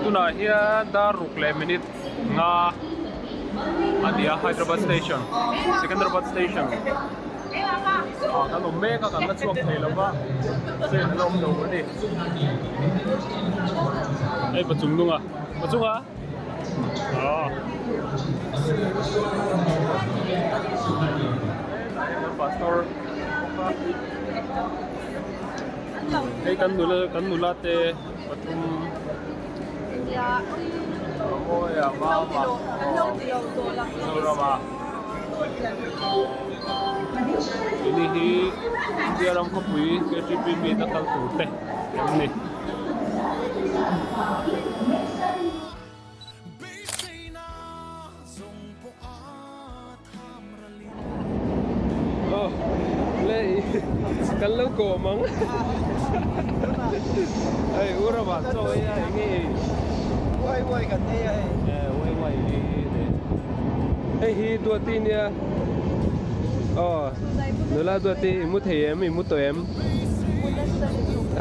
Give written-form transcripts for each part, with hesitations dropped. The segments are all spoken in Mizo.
Tunah hian dar ruk leh minute nga a ni a Hyderabad station Secunderabad station ah kan awm mek a kan la chhuak thei lo va train a la awm lo a ni hei pachung nung a pachung a aw pastor hei kan nula kan nula te pathum Mawia mama Zorama tuni hi India ram khawpui K T P meet a kal tur te an ni. Aw le kan lo kawm ang hei u ramah chaw ei a eng nge ei uai uai kan ei a hei eh uai uai ei le hei hi duati nia aw nula duati i mu thei em i mu tawh em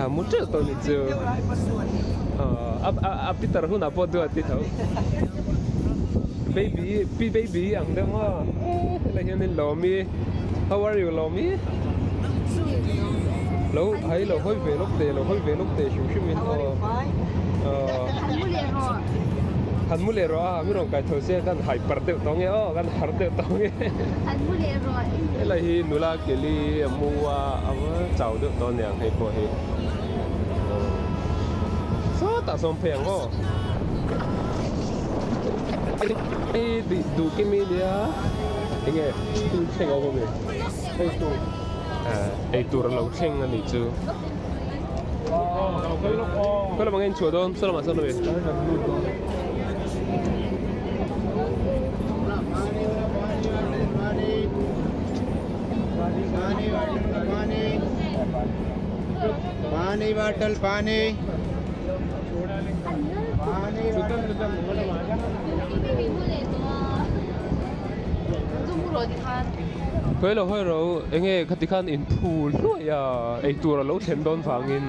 a mu teuh tawh ni chu aw a pitar hunah pawh duati tho. Baby pi baby ang deuh maw helai hian in lawmi how are you lawmi lo hai lo hawi ve lawk teh lo hawi ve lawk teh hrim hrim in aw aw han mu leh rawh a mi rawn kai tho sia kan hai par deuh tawh nge aw kan har deuh tawh nge helai hi nula keli a mu a a chau deuh tawh aniang hei pawh hi sawtah sawn phei ang aw. Hei duh kimi nia enge thil thleng a awm ami ei tur ei tur a lo thleng a nih chu khaw lamah nge in chhuah dawn saw lamah sawn ami Pani bottle pani Khawi lo hawi ro enge khati khan in phul hluai a eitur a lo thlen dawn vangin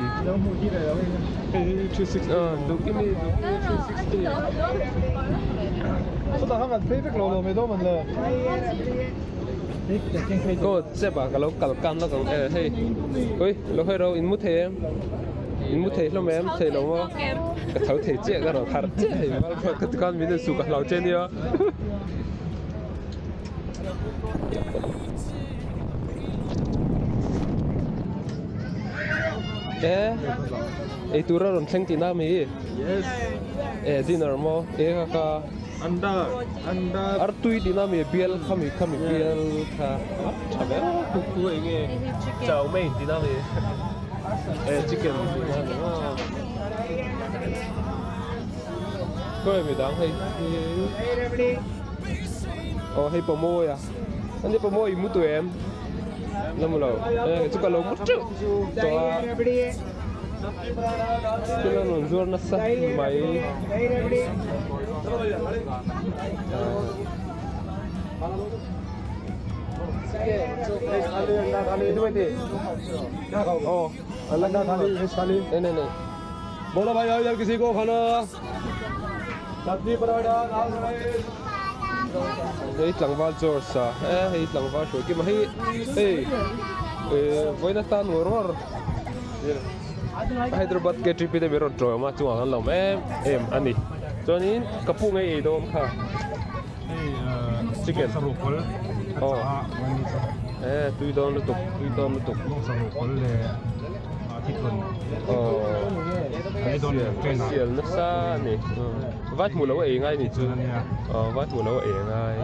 Aw chep ah ka lo kal kan lawk ang e hei ui lo hawi ro in mu thei em. In mu thei hlawm em thei lo maw ka tho thei chiah ka rawn harh chiah hei val kha ka tikhan min rawn suh ka hlau che nia e eitur a rawn thleng tihna ami yes e dinner maw e kha kha anda anda artui tihna ami bial khami khami bial kha tha ber khu khu enge chow mein tihna ami. Eh chicken tih na ni maw khawi midang hei hi aw hei pawmawi a ani pawmawi i mu tawh em la mu lo eh chu ka lo mu teuh tawh a thil a rawn zuar nasa mai. बोलो भाई आओ इधर किसी को खाना सब्जी पराठा दाल rice hei tlangval George a e hei tlangval hruai kim a hei hei eh vawiin atan ngawr ngawr Hyderabad K T P te min rawn tawi awm a chungah khan lo awm em em a ni chuanin ka pu ngei ei dawn kha. Chicken aw eh tui dawn lutuk tui dawn lutuk aw sial nasa a ni vai hmuh loh a ei ngai a nih chu aw vai hmuh loh a ei ngai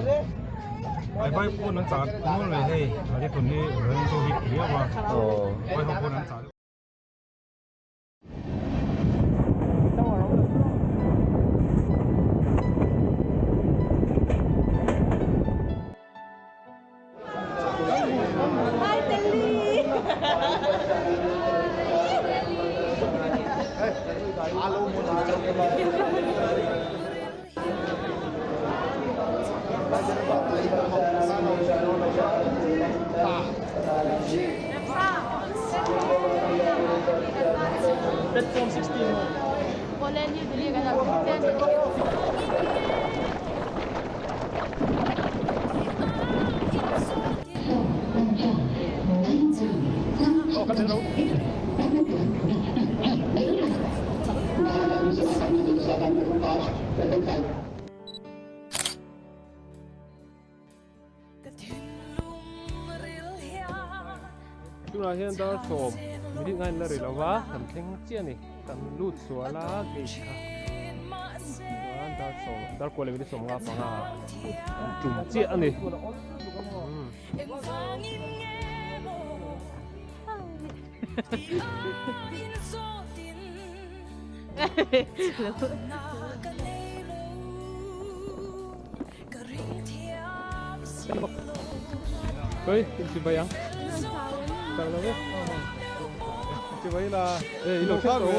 aw. Platform 16 maw? Awle New Delhi kan lo thleng chiah a ni. Tunah hian dar sawm minute ngain la ri lova kan thleng chiah a ni kan lut sual a gate kha chuan dar sawm dar kua leh minute sawm nga panga kan tum chiah a ni. Oi, chibai ang. Chak lo ve. Chibai la. Eh, ilo thak lo.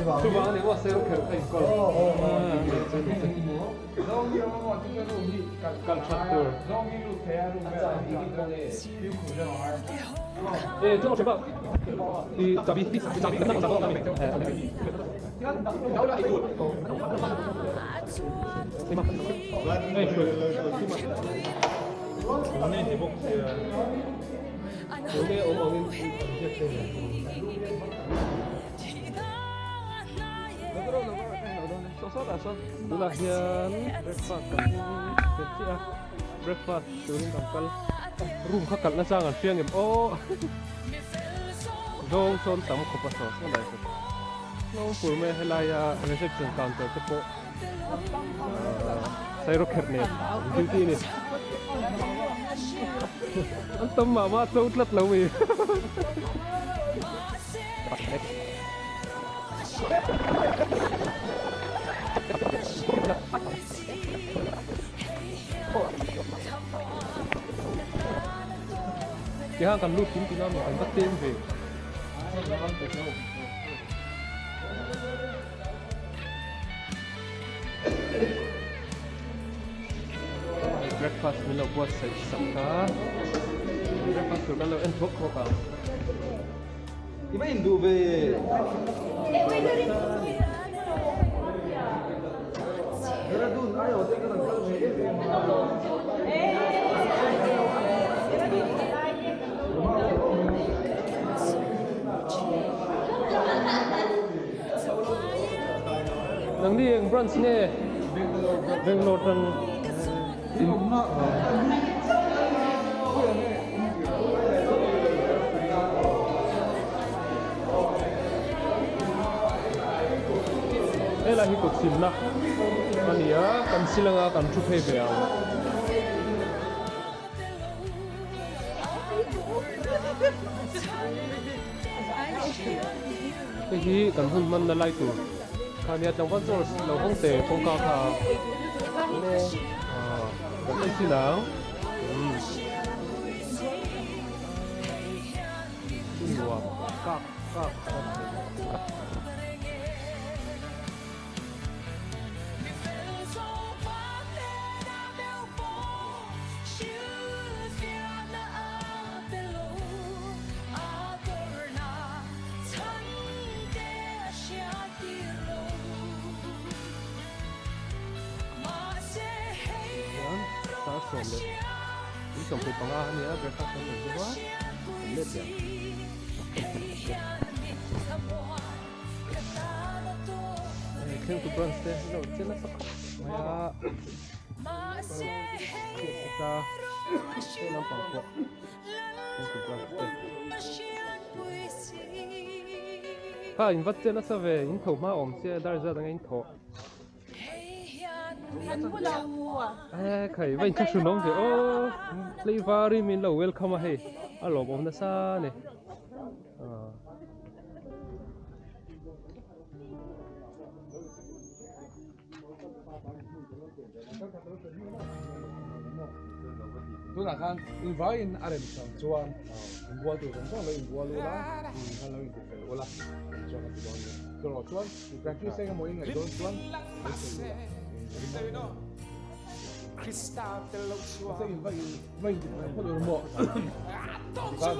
Chuvang a ni maw sero kher kha inkawl. Kal that tur. Eh, chu ba. I chabi chabi na na na. Tunah hian breakfast kan fel chiah a breakfast turin kan kal room kha kalh nachang an hria ngem aw zawng sawn tam khawp a saw saw lai saw tlawng fur mai a helaia reception counter te pawh sairawkherh nen duty a ni an tam mah mah a tlo tlat lo mai. Tihian kan lut kim tina maw kan va tlem ve. Breakfast min lo buatsaih sak a breakfast tur kan lo en thuak thuak ang. I va induh ve. Dehradun aiawh te kan kal ve em em a. Nangni eng branch nge Bangalore tang. Helai hi kut simna a ni a, kan sil anga kan thu phei ve ang. Hei hi kan hun hmanna lai tur kha nia tlangval zawr lo hawng te kawngka kha kan en chin ang. Nuam kak kak a. Chuan star sawm leh in sawmhnih panga a nia breakfast kan nei bawk a kan let leh ang. Hei thlengtu branch te an lo che nasa khawp mai a hei lampang pawh thlengtu branch te. Kha in va che nasa ve in tho hma awm sia dar zat anga in thawh. Eh khai va in thlahrun awm ve aw tlaivar in min lo welcome a hei a lawmawm nasa a ni. Tunah khan invaiin a remchang chuan inbual tur zawng zawng lo inbual ula, khan lo intifel ula tih chuan ka ti dawn nia. Chawlh chuan i practice eng emaw i ngaih dawn chuan lo sawi ula in ring mahse in va in va intifel phawt ur maw tikhan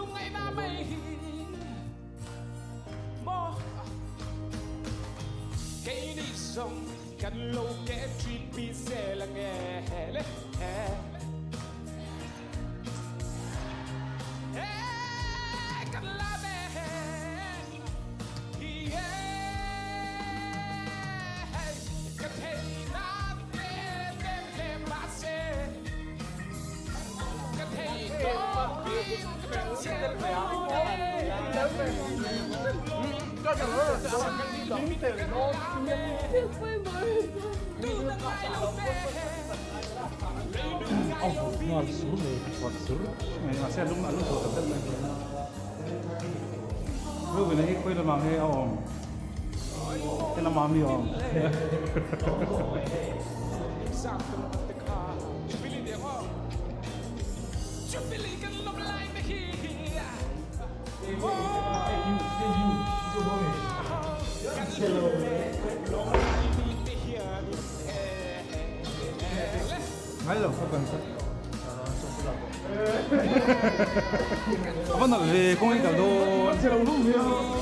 A va nalh ve kawng in kal dawn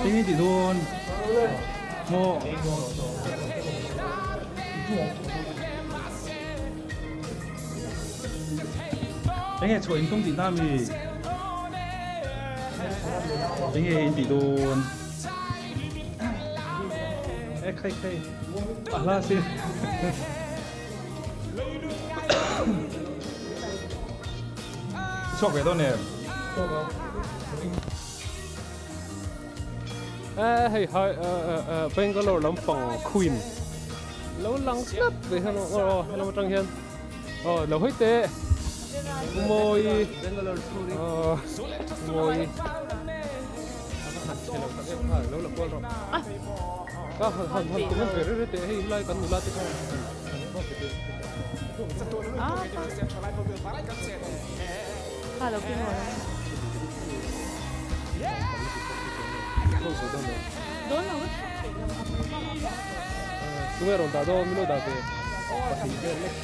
eng nge tih dawn maw. Eng nge chhuah in tum tih na mi eng nge in tih dawn e khai khai a hla si. Chhuak ve dawn em? Eh hei hai Bangalore lampang Queen lo lang tlat ve hian aw helam atang hian aw lo hawi teh mawi aw mawi lo la kual rawh ka han han han comment ve rere teh hei lai kan nula te kha Tunge rawn dah dawn min lo dah ve pahnih vel lek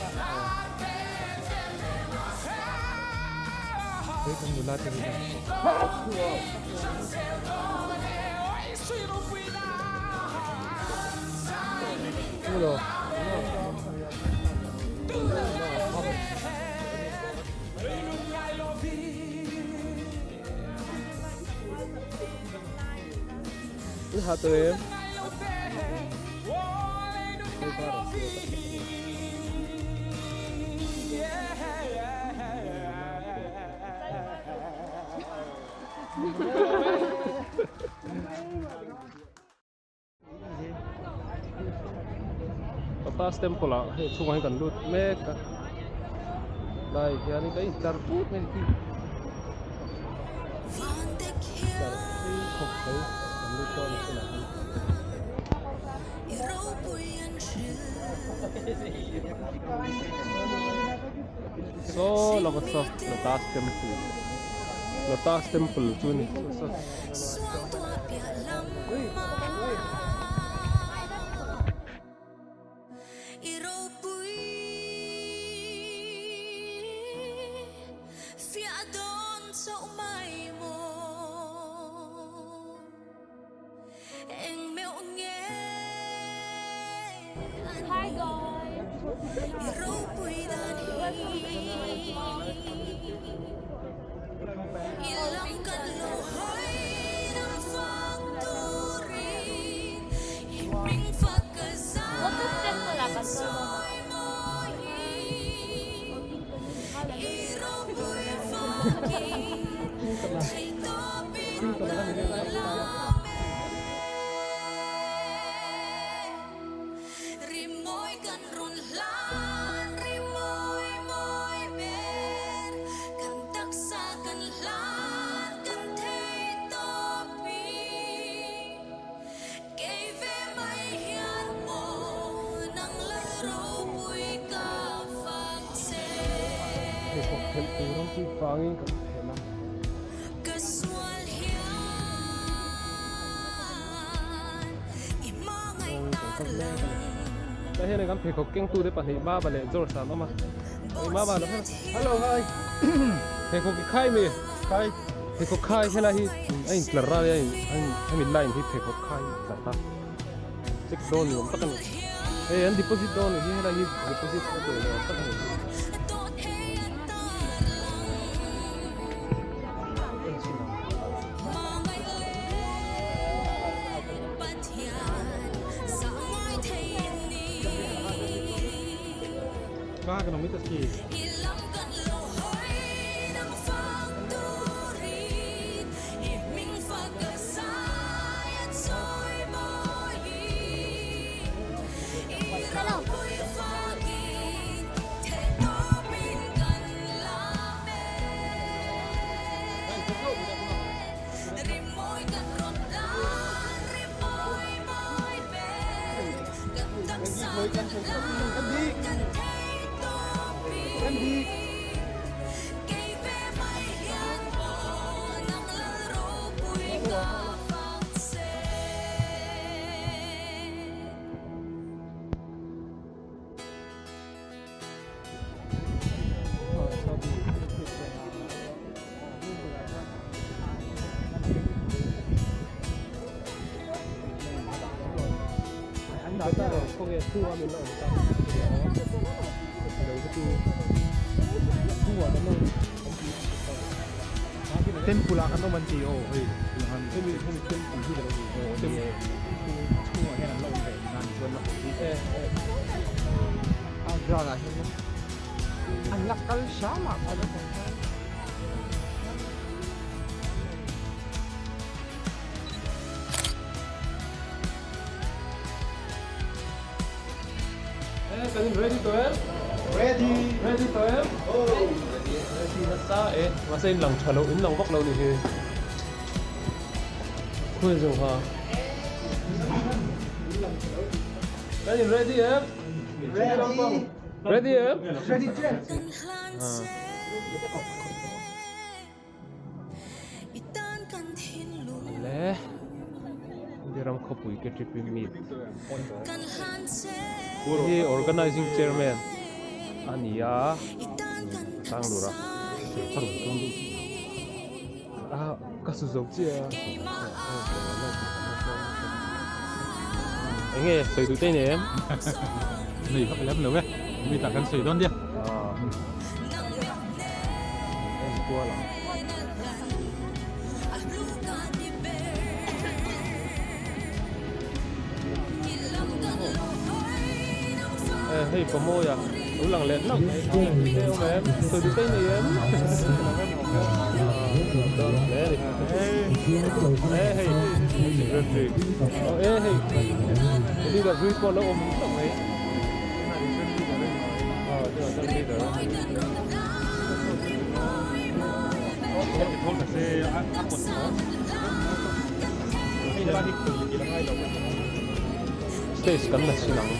hei kan nula te hi In ha tawh em? Lotus temple ah hei chhungah hian kan lut mek a lai hianin a intlar put mai hi tlar phei khawp mai kan lut dawn a tunah hian. Saw lawk a saw Lotus temple Lotus temple chu a ni saw saw. Hi guys. Lotus Temple ah kan kal dawn a. Phelh tur ang tih vangin kan phelh a. Kawngin kan kal mek a ni. Tah hian kan pheikhawk kengtute pahnih Mama leh George an awm a. Mama lo Hello hi. Pheikhawk i khai mi? Khai. Pheikhawk khai helai hi a intlar a hemi line hi pheikhawk khai a intlar a. Check dawn ni awm tak a ni. Hei an deposit dawn ni hi helai hi deposit a tur ni awm tak a ni. En chhin ang. Temple ah kan awm an ti aw hei hemi hemi temple hi ka lo ni aw ni e chhungah hian an la awm ve tihna ni chuan la haw hi a ground ah hian an la kal hram ah khan a awm Eh, kan in ready tawh em? Ready! Ready tawh em? Ready. Ready nasa e. Mahse in lang tha lo, in lang vak lo ni hi. Khawi zawng ha. Kan in ready em? Ready! Ready em? Ready check! Le Biram khawpui ke trip in meet hi organizing chairman a ni a Sanglura a ka su zo chiah a enge sawi duh te nei em nei vak lem lo e mi tak kan sawi dawn nia. Kual ang. Eh hei pamawi a lo lang leh hlauh mai e awm em sawi duh te nei em eh hei secretary eh hei leader hlui pawh lo awm hlauh mai. Stage kan la chhin ang.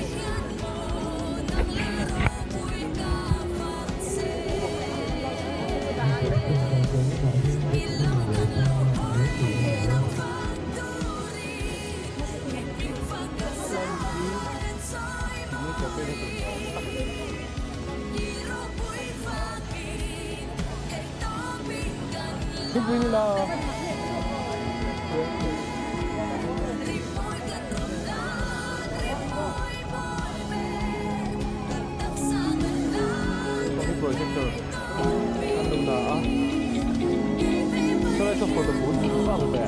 Thingpui ni la. Coffee projector an lo la a. Saw lai saw photo booth ang ve.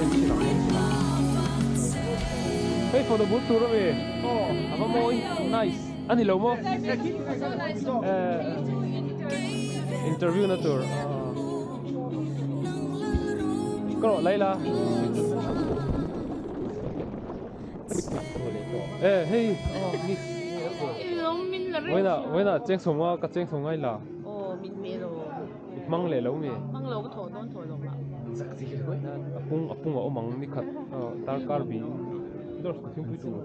En chhin ang en chhin ang. Hei photo booth tur a mi. A va mawi nice a ni lo maw? Interview na tur ka rawh lai la. Eh hei miss. Vawiinah vawiinah cheng sawm nga ka cheng sawm ngai la. I hmang leh lo nge? Hmang lo ka thawh dawn thawh lo mah. A pung a pung a awm ang ni khat darkar bi dawr ka thingpui tur.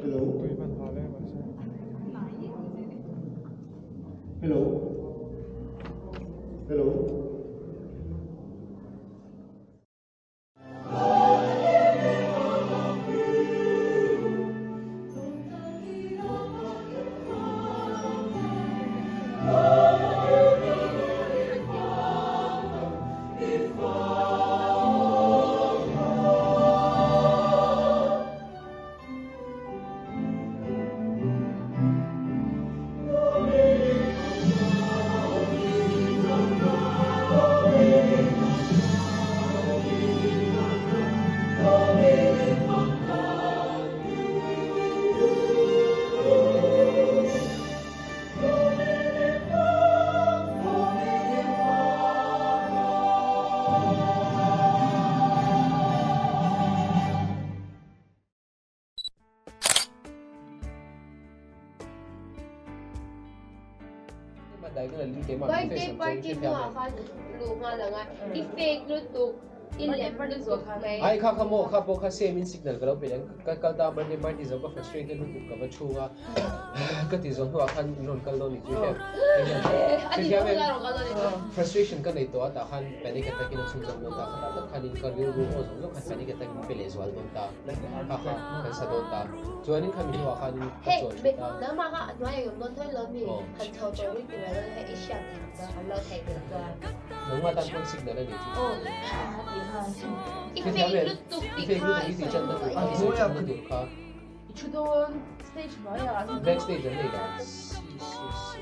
Tui hman hal em mahse. Hello. Hello. Birthday party hnuah khan luh nghal ang a, i fake lutuk, i lem lutuk mai. Ai kha kha maw kha pawh kha same in signal ka lo pe leh ang, ka kal ta birthday party zo ka frustrated lutuk ka va chhung a, ka ti zawh hnuah khan in rawn kal dawn ni chu hriat hriat em frustration ka nei tawh a tah khan panic attack in a chhunzawm dawn ta khatah tak khan in ka rilru aw zawng zawng khan panic attack in pe leh zual dawn ta. Kha kha kan sa dawn ta. Chuanin khami hnuah khanin ka chawl ṭhat a. Nangmah kha a hnuai a awm dawn tho lo mi han chho tawh ri ti mai dawn kha i hriat thiam chuan kan lo theih belh chuan. Nangmah tan pawn signal a nei chu. Aw. I fake lutuk tih kha i sawi dawn I sawi ṭhatna tur kha. I ṭhu dawn stage hnuaiah. Back stage an nei lo.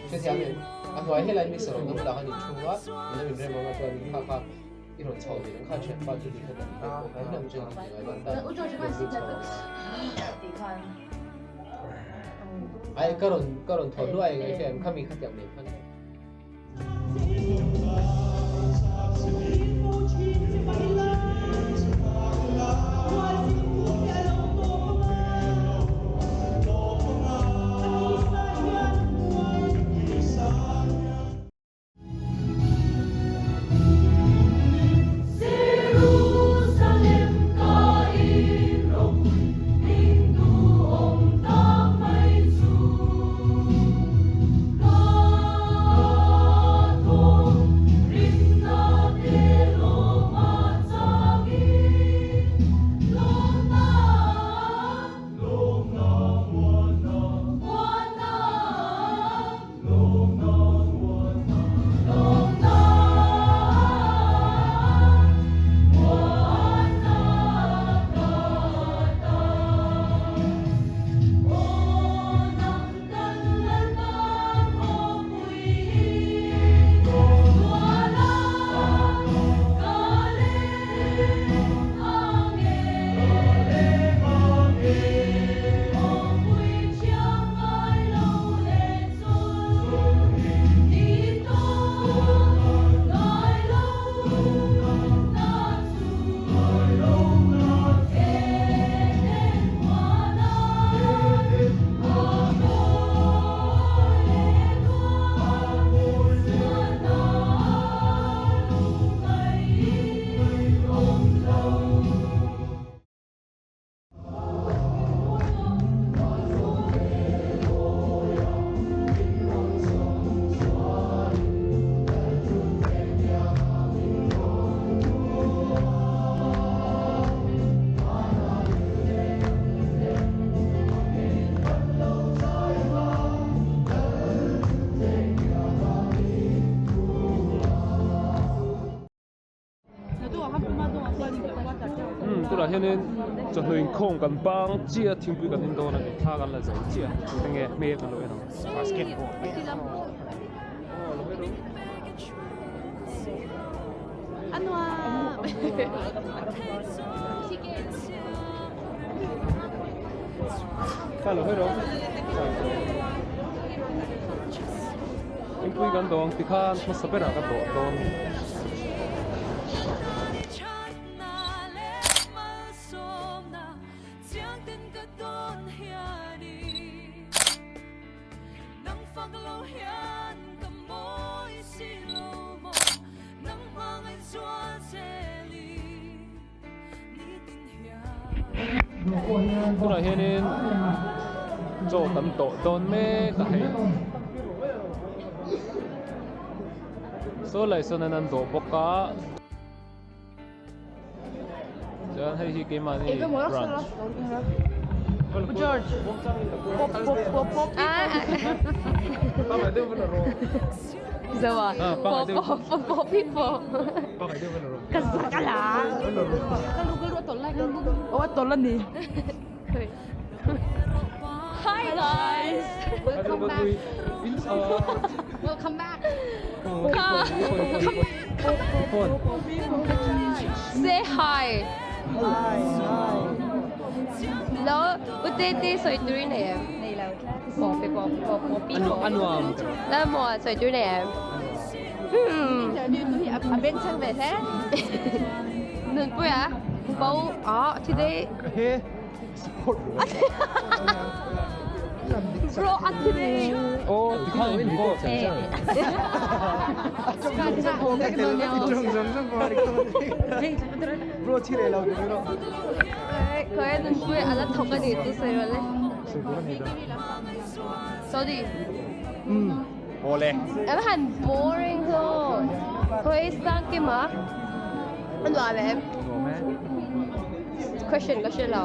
Hrethiam em? A hnuai helai mixer awmna bulah khan in ṭhu a, in lo inrem ang a chuanin kha kha. I rawn chho ve ang kha thianpa chu ti khat an pek pawh khan hlauh chen ti ngai dawn ta. Ai ka rawn ka rawn thaw hluai ngai hriat khami khatiang nei khan. Umm tunah hianin chawhnu inkhawm kan bang chiah a thingpui kan in dawn a ni thla kan la zo chiah a enge hmel kan lo en ang basketball Thingpui kan dawng tikhan hmasa berah ka dawh dawn. Tunah hianin chaw kan tawh dawn mek a hei. Saw lai sawn an an dawh bawk a. Chuan hei hi keimahni branch. George. Pop pop pop pop. Zawa. Pop pop pop pop pop. Ka zakala. Aw tawlh a ni. Hi guys. Welcome back. Welcome back. Say hi. แล้วอุเตเตสวยตุ้ยไหนอ่ะ Nei lo. บอกไปบอกบอกบอกพี่บอก อันวาม แล้วหมอสวยตุ้ยไหนอ่ะอืม A beng chang ve hle. หนึ่งปุ้ยอ่ะเบาอ๋อ today เฮ้ support bro อ่ะ today โอ้ข้างนี้ก็ Bro ที่เลยเราดูไม่รอด เคยหนึ่งปุ้ยอ่ะแล้วทกกันอีกตัวสวยเลย sorry โอเลย em hẳn boring thôi thôi sang cái mà anh nói với em question question เรา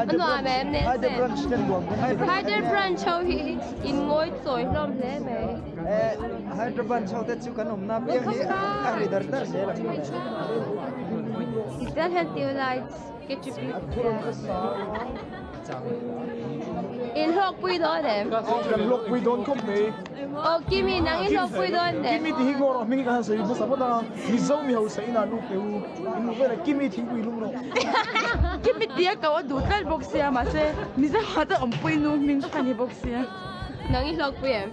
anh nói với em nên Hide brunch เล่นรวม Hide brunch เขาอินงอยสวยล้อมเลยไหม เอ่อ Hide brunch เขาแต่ชูขนมน้ำเพียงนี้อะไรดร์ดร์เสียละ Is that healthy lights get you อินหกปุยโดนเอ็ม กันลกปุยโดนคบเมย์ โอ้กิมีนังอินหกปุยโดนเอ็ม กิมีที่ฮิโกรมิงกันใส่ภาษาพนังมิโซมีเฮาใส่นาลูกเอวอินเวลกิมีทิ้งปุยลุงโร Kimi tia ka wa du tlal bawk sia mahse mizo ah te awmpui nu hming kha ni bawk sia. นังอินหกปุยเอ็ม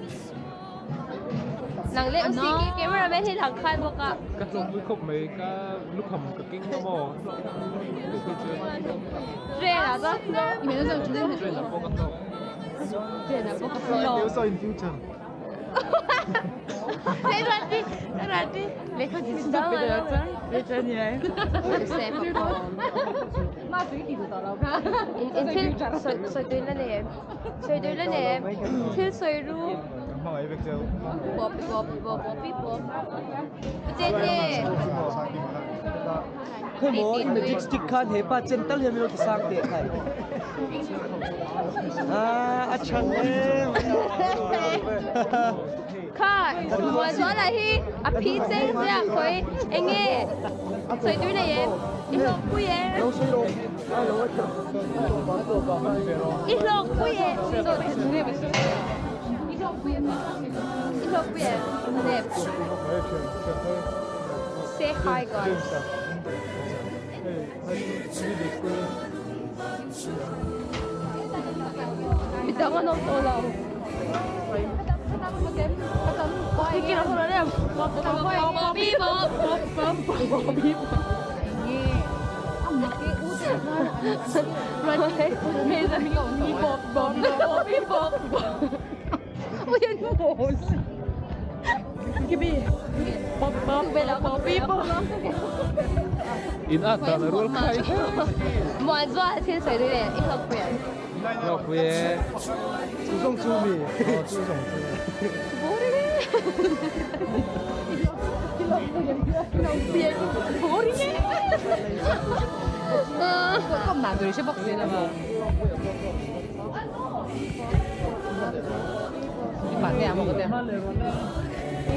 นังเล่นซีกีเกมราแมนที่หลังคายบอกอะ กระจกมือคบไหมก็ลูกคำกระกิ้งก็มอง เรียนอะจ้ะ 你们都在 เรียนแล้วปกติ เดี๋ยวซอย in future เล่นรันดิรันดิ เลขาที่สุดไปเลยจ้ะเลขานี่ไง เซฟอินอินทิลสวยสวยด้วยนั่นเองสวยด้วยนั่นเองทิลสวยรู้ มาไอ้เบกเจ้า บอกบอกบอกบอกพี่บอกเจเจ คือหมอ magic stick คันเฮปาเจนตัลเฮมิโลติสักเด็กใครอ่าอัจฉริยะ ค่ะ我说了去啊皮真这样可以哎耶สวยด้วยนั่นเองอีหลอกปุ้ยเองอีหลอกปุ้ยเองอีหลอกปุ้ยเองอีหลอกปุ้ยเองเนี่ย Say hi guys. Bitawan ng tolaw. อินอาตารุลไข่ หมอนว่าที่ใส่ด้วยเนี่ยอีหลอกเปลี่ยน หลอกเวย 主动出米哦主动出 ก็难度是box 了嘛。你把这样我这。 เ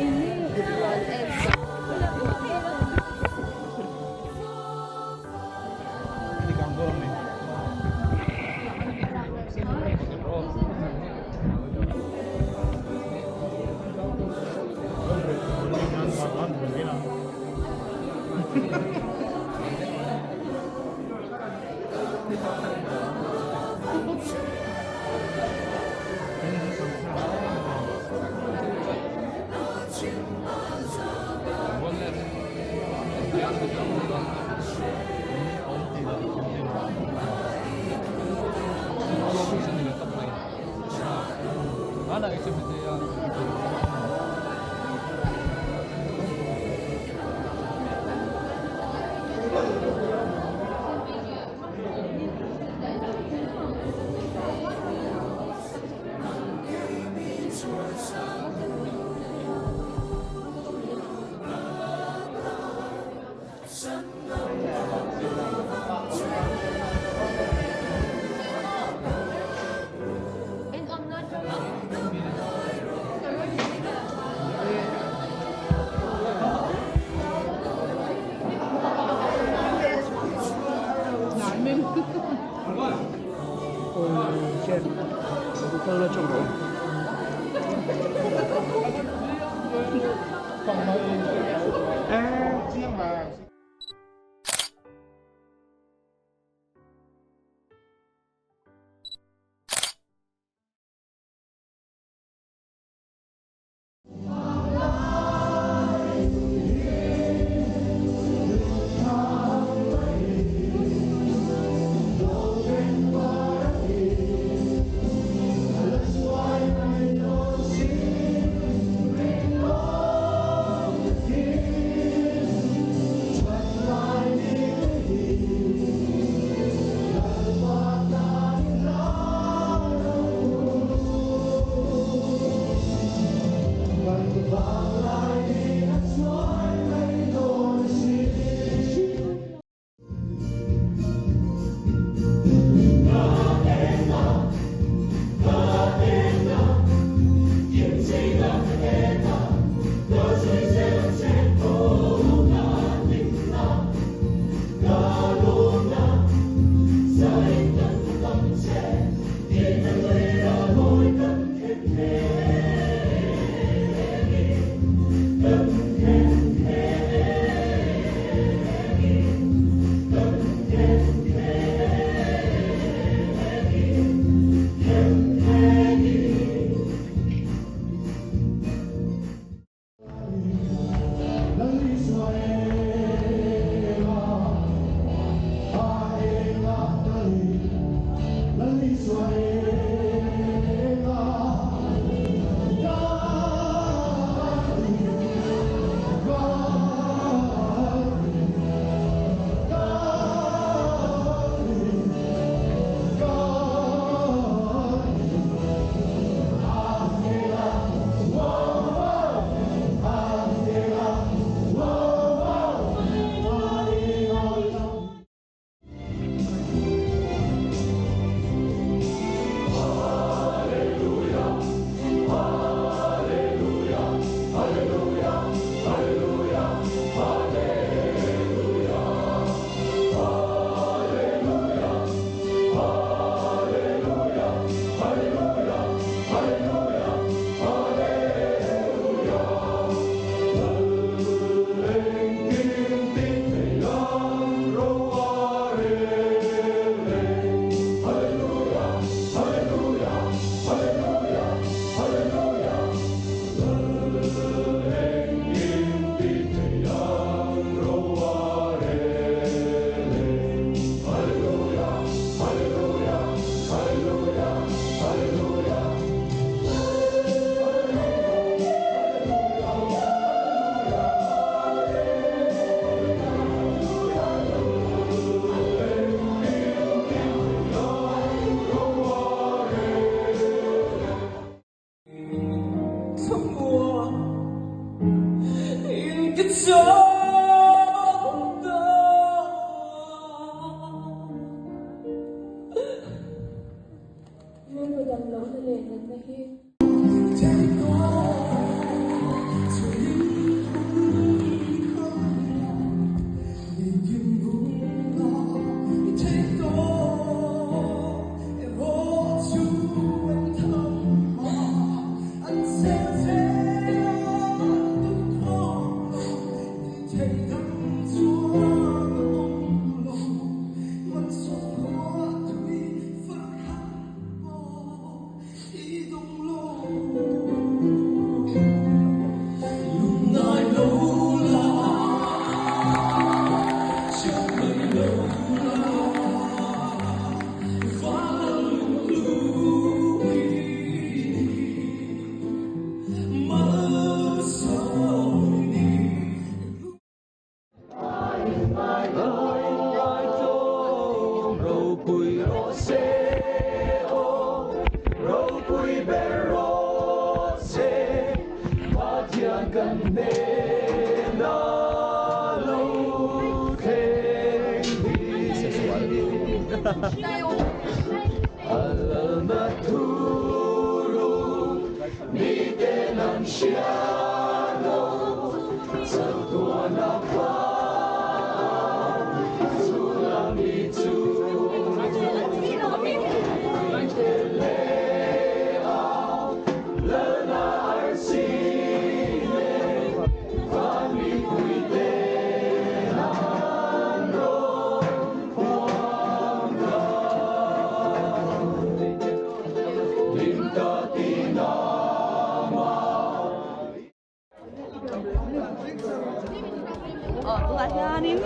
Tunah hianin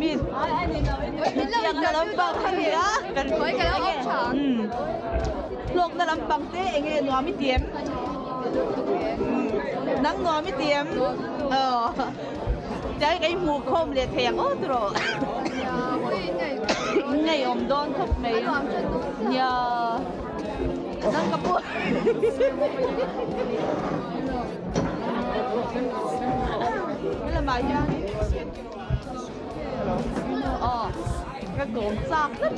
mi hetiang lampang a ni a kan hlawkna lampang te eng nge nuam i ti em? Nang nuam i ti em? Tiang hi kan inhmuh khawm leh thei ang aw tiraw? Ngeiawm dawn khawp mai. Nia. Nang ka pu. Helamah hianin aw ka kawm chak tlat.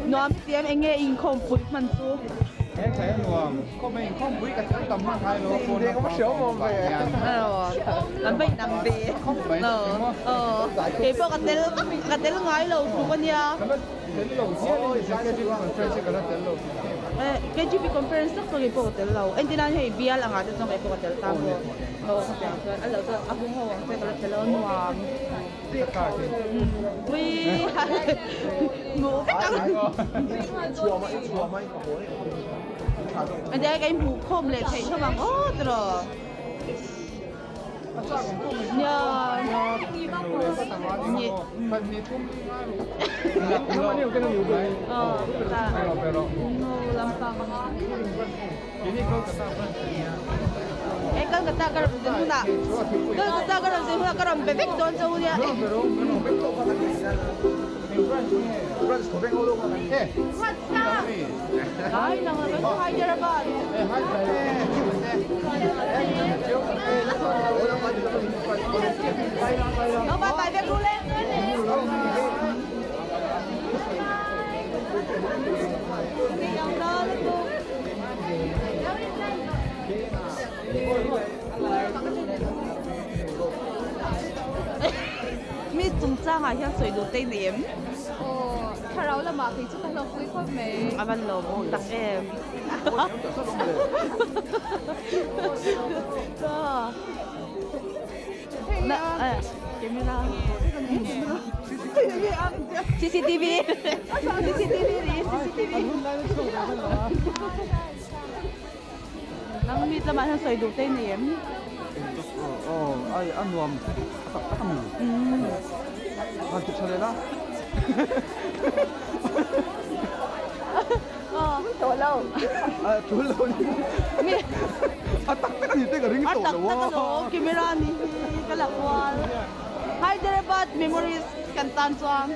Nuam i ti em eng nge i inkhawmpui hman chu? He thei a nuam. Khawm a inkhawmpui ka tel tam hman ngai lo a phone a phone a hian. Kan va inang ve. Kei pawh ka tel ka tel ngai lo tluk a nia. Ka la tel lo hial in executive conference hi ka la tel lo tih em. KGP conference tak chuan kei pawh ka tel lo. Entirnan hei bial angah te chuan kei pawh ka tel ta bawk. Aw khatiang chuan a lo chuan a hung ho ang che ka la tel lo nuam. Ade kai hmuh khawm leh theih hlawm ang aw tiraw. Nia. E Kolkata ka rawn zin hunah Kolkata ka rawn zin hunah ka rawn be vek dawn che u nia. Hyderabad. Lo bye bye vek ru le. Mi chungchangah hian sawi duh te nei em? Aw, thlarau lamah kei chu ka hlawkpui khawp mai. A van lo awm tak em. Camera. CCTV. CCTV ri CCTV. Nang mi tlama hian sawi duh te nei em? Aw, ai a nuam tak tak a mi. Han ti tha leh la. Aw, tawh lo. A tul lo ni. Mi A tak tak a ni te ka ring tawh lo a. A tak tak a lo, camera ni hi ka la kual. Hyderabad memories kan tan chuan.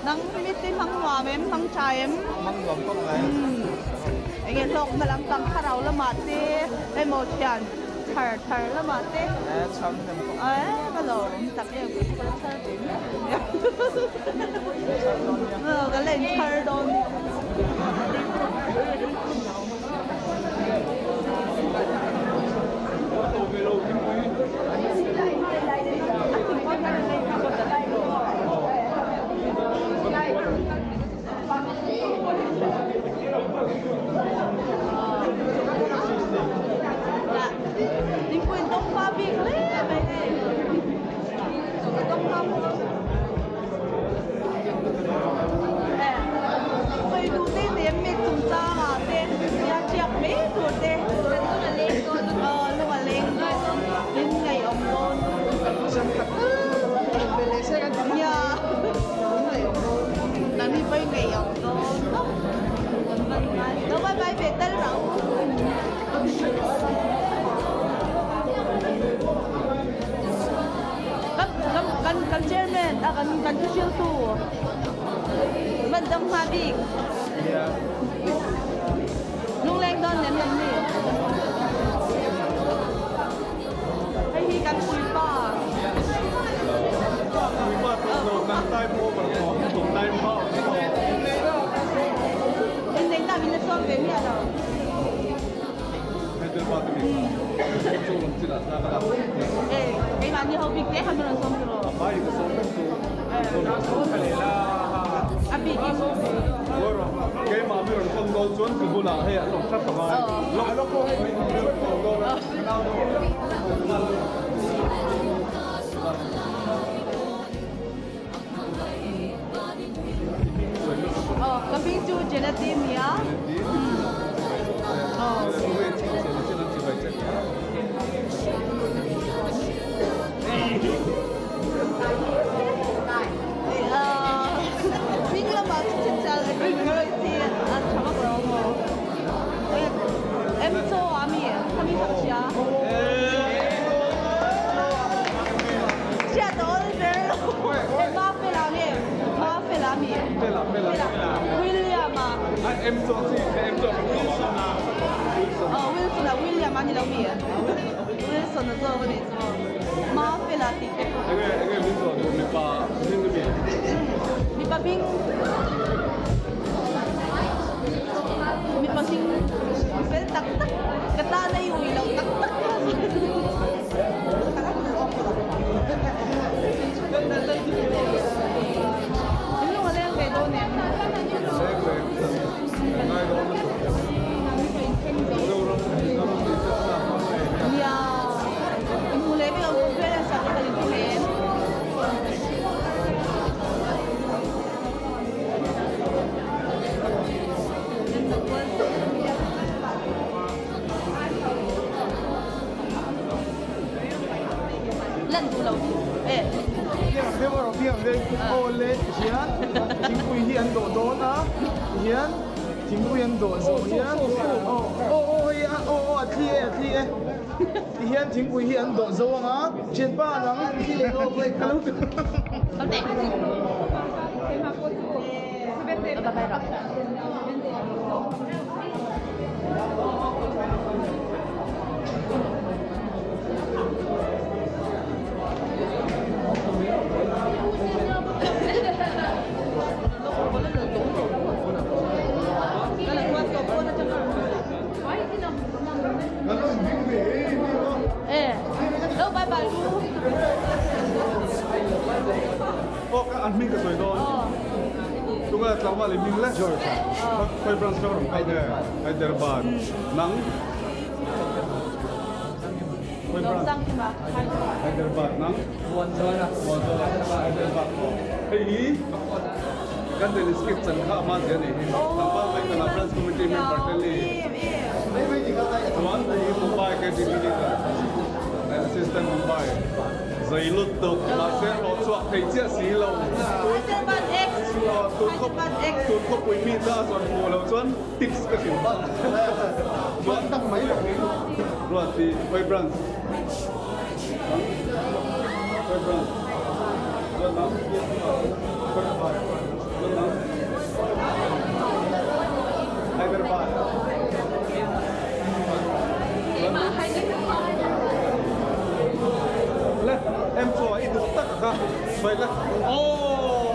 Nang mite hmang nuam em, hmang tha em? Hmang nuam khawp mai. Enge hlawkna lampang thlarau lamah te emaw thian thar thar lamah te. Eh chhar hnem khawp mai. Eh ka lo awm tak em ka la chhar ve miah lo nia. Ka la inchhar dawn nia. Kan chairman a kan kan thuhriltu van dam hma bik. Lungleng dawn lem lem ni. Hei hi kan puipa. Puipa tawh lo kan time over tawh tum time hma awm tawh. Inneihna min la sawm ve miah lo. Hyderabad a mi chu lam chin ah thlak a. Eh, keimahni ho bik te khan min rawn sawm tiraw? A hmai ka sawm vek chu. A bik in. Keimah mi rawn kawm dawn chuan ka bulah hei an awm tlat ang a. Lawk lawk hei mi rawn kawm dawn a. Ka hming chu Jeneti nia. Hming lamah chu chinchal chi a tha vak lo maw? Em chaw a mi khami kha ka hria. Hriat a awl ber lo. Ma fela nge? Ma fela mi? Fela fela fela. William a. Em chaw chi em chaw kan ko a. Wilson. Oh Wilson a William a ni lo mi? Wilson a zawk a nih chu. Ma fela tih te pawh. Enge enge min zawh duh mipa hming a mi? Mipa hming mipa hming fel tak tak ka tan a i ui loh tak tak In lung a leng ve dawn em? Leng reng ngai dawn lutuk. Mizoram Mizoram tih chu a Nia inhmu leh vek ang conference ah te kan inhmu em? Lan duh lo e. Hian thingpui hi an dawh dawn a hian thingpui an dawh zawh hian aw aw aw hei a aw aw a thli e a thli e tihian thingpui hi an dawh zo ang a thianpa nang ka lo ti An hming ka sawi dawn. Tunga tlangval i hming le. George. Khawi branch ka rawn kal Hyderabad. Nang. Khawi branch. Hyderabad nang. Muanzawna. Muanzawna. Hyderabad. Hei hi kan delegate chan kha ama zia nei hi. Tlangval mai kana branch committee member te ni. Chuan hei hi Mumbai KTP leader. Assistant Mumbai. Zei lut tuk. Mahse hlawh chhuak thei chiah si lo. Tun khawpui mi ta a zawn hmuh loh chuan tips ka hrilh palh. Chuan tak mai lo Ruati Khawi branch. Khawi branch. Chuan nang Chuan nang Hyderabad. Le em chaw i duh tak a kha sawi la aww.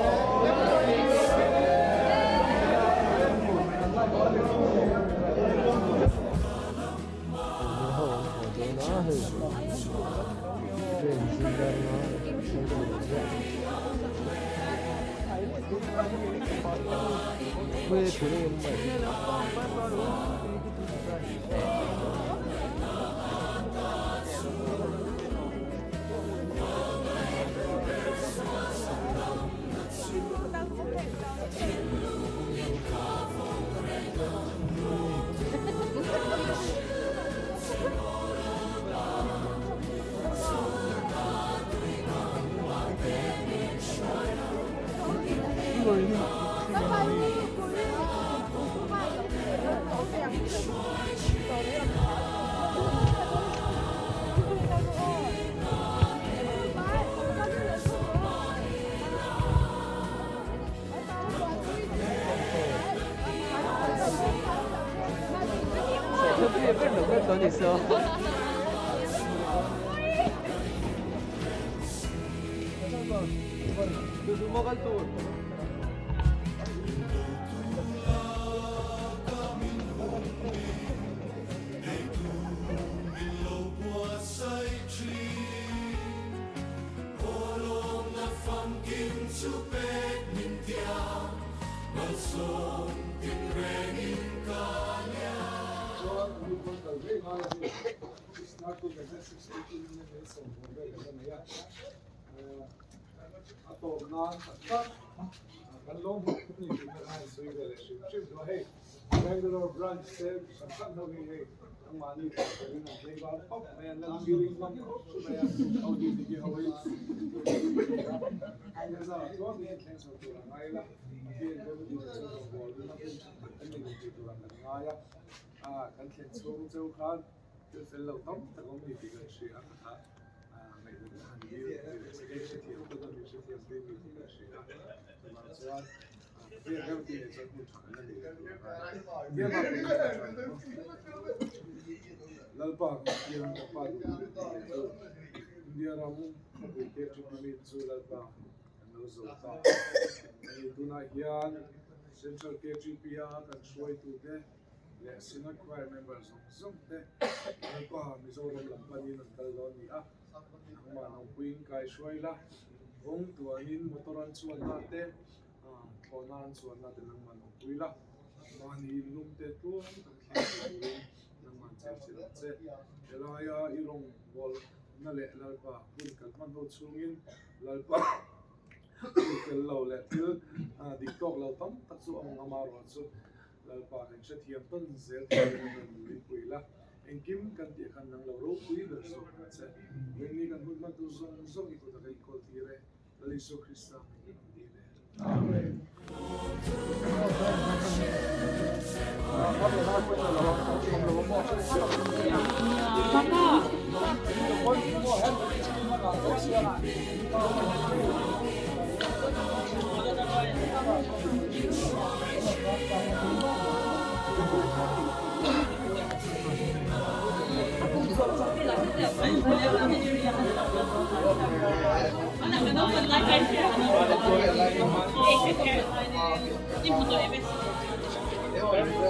A tawp nan tak tak. Kan lawm hmuh ni tih kha ka han sawi ve leh hrim hrim chu hei Bangalore branch te hran hran ho hi hei nangmahni thlah turin an tlei val khawp mai a, an la feeling hlawm khawp mai a, ho di ti ho hi an zar chuan in thleng chho tur a ngai la, Pathian remti te chu rawngbawl na hun tha tak an nei tih tur ah kan ngai a, kan thlen chhung cheu khan thil fel lo tam tak awm ni tih kan hria a, kha Ngaihdan a han dil tih leh state hrethiam pawn a min hrethiam pui mi tih ka hria a, chuvang chuan Pathian reuh tih leh chuan hun tha kan la nei leh tur a ngai. Biama pawh hi a tha ang maw? Lalpa Pathian ka pa duh duh tih leh chu India ram khawpui te Tripamit chu Lalpa kan lo zo ta a. Hei tunah hian Central KTP a kan hruaitute leh Synod Choir member zawng zawng te Lalpa Mizoram lam panin an kal dawn ni a, nangmah nangpuiin kai hruai la, kawng tuanin motor an chuanna te, thlawhna an chuanna te nangmah nangpui la, mahni inlum te tluang tak thleng thei turin nangmah an chel chil ang che. Helaia i rawngbawlna leh Lalpa hun kan hman ho chhungin Lalpa thil fel lo leh thil dik tawk lo tam tak chu a awm amaherawhchu chu Lalpa kan hrethiam tawn zel thei in a rawn rinpui la, engkim kan tih khan nang lo ropui ber zawk ang che. Ringni kan hun hman tur zawng zawng i kutah ka inkawl tir e, Lal Isua Krista hmingin an dil e. Amen.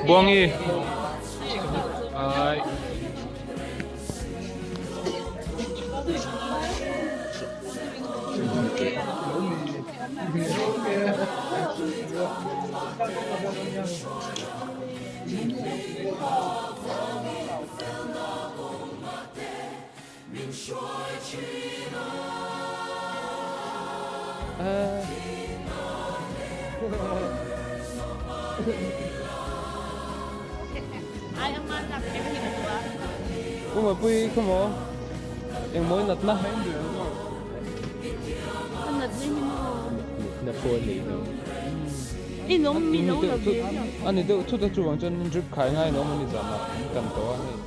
Buangi ai Umapui khawmaw engmaw natna Ani deuh thut a chuvang chuan drip khai ngai an awm a ni zanah an kan tawh a hei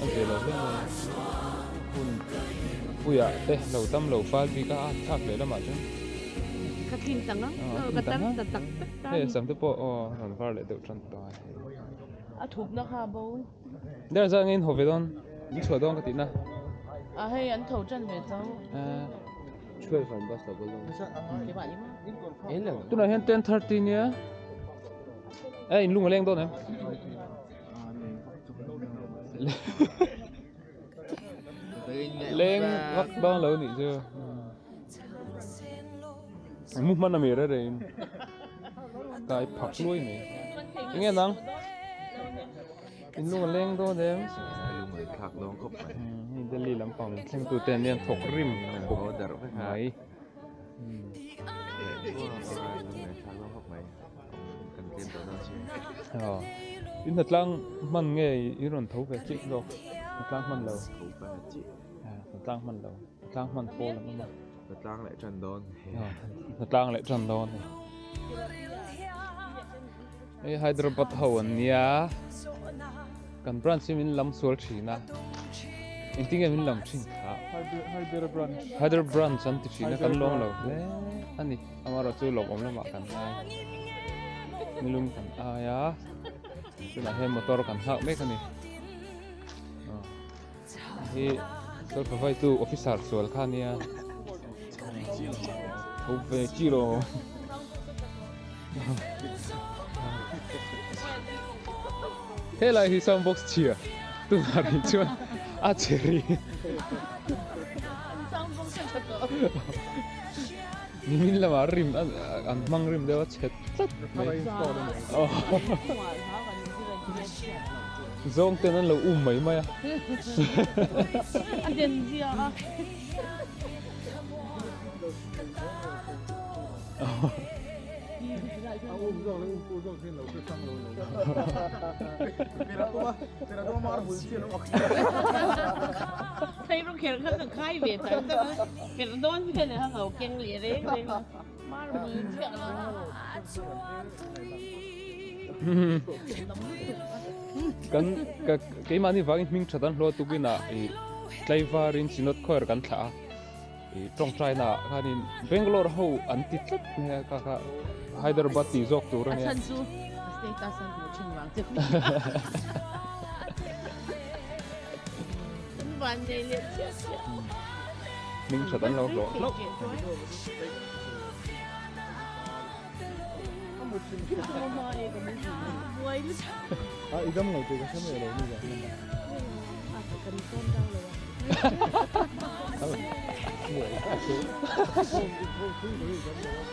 a zir lo hle mai a hun puiah te lo tam lo fal bik a a thlak leh lamah chuan Ka thin tang ang ka tam ta tak tak ta hei sam te pawh aw rawn var leh deuh tan tawh a hei a thupna kha bo der zan in haw ve dawn in chhuah dawn ka tihna a hei an tho tan ve chau Tunah hian 10:30 nia e in lung a leng dawn em leng vak dawn lo nih chu mu hman a mi re re in kai phak luai mai enge nang In lung a leng dawn em? Lung a thlak dawn khawp mai. Hei Delhi lampang min thleng tu te an nia thawk rim khawp darh vek mai. Lung a thlak dawn khawp mai. Kan tlem tawh dawn si. Aw. In hnatlang hman nge i rawn tho ve chiah zawk? Hnatlang hman lo. Tho ve chiah. Hnatlang hman lo. Hnatlang hman pawl an awm a. Hnatlang leh tan dawn. Hnatlang leh tan dawn. Hei Hyderabad ho an nia kan branch hi min lam sual thin a engtin nge min lam thin kha Hyderabad branch Hyderabad branch an ti thin a kan lawng lo hle ani amaherawh chu lawmawm lamah kan ngai nilum kan ai a tunah hian motor kan nghak mek ani hi self provide tu officer sual kha ania ho ve chi lo helai hi sound box chhia tunah rih chuan a che ri nimin lamah rim an hmang rim deuh a chhe tlat mai zawng ten an lo um mai mai a a den zia a Kan ka keimahni vangin hming that an hlawh tukin ah ih tlaivarin Synod Choir kan thlah a ih tawngtaina ah khanin Bangalore ho an ti tlat mai a kha kha Hyderabad tih zawk tur a nia. A chhan chu status an hmuh thin vang che Kan van nei leh chiah chiah. Hming that an lo hlawh hlauh. A i dam lo tih ka hre mai lo ni zan lamah.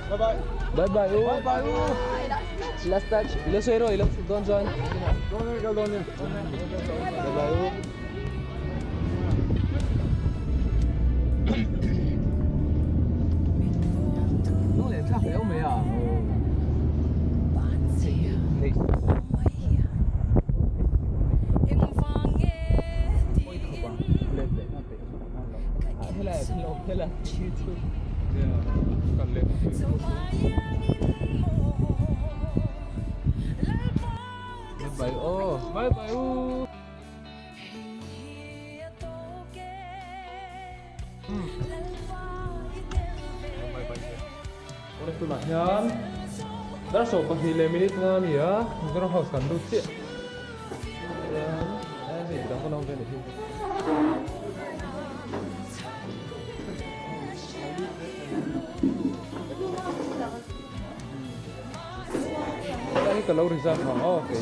Bye bye. Bye bye u. Bye bye u. Last touch. Ilo sawi rawh ilo chhuk dawn chuan. Dawn e kal dawn e. Bye bye u. Lung leh thlak riau mai a. Hei. Bye bye bye bye u. Tunah hian dar 12 leh minute nga a ni a, Mizoram House kan lut chiah. Chuan hei midang pawh an awm ve a ni hi. Helai hi ka lo reserve ang aw kei.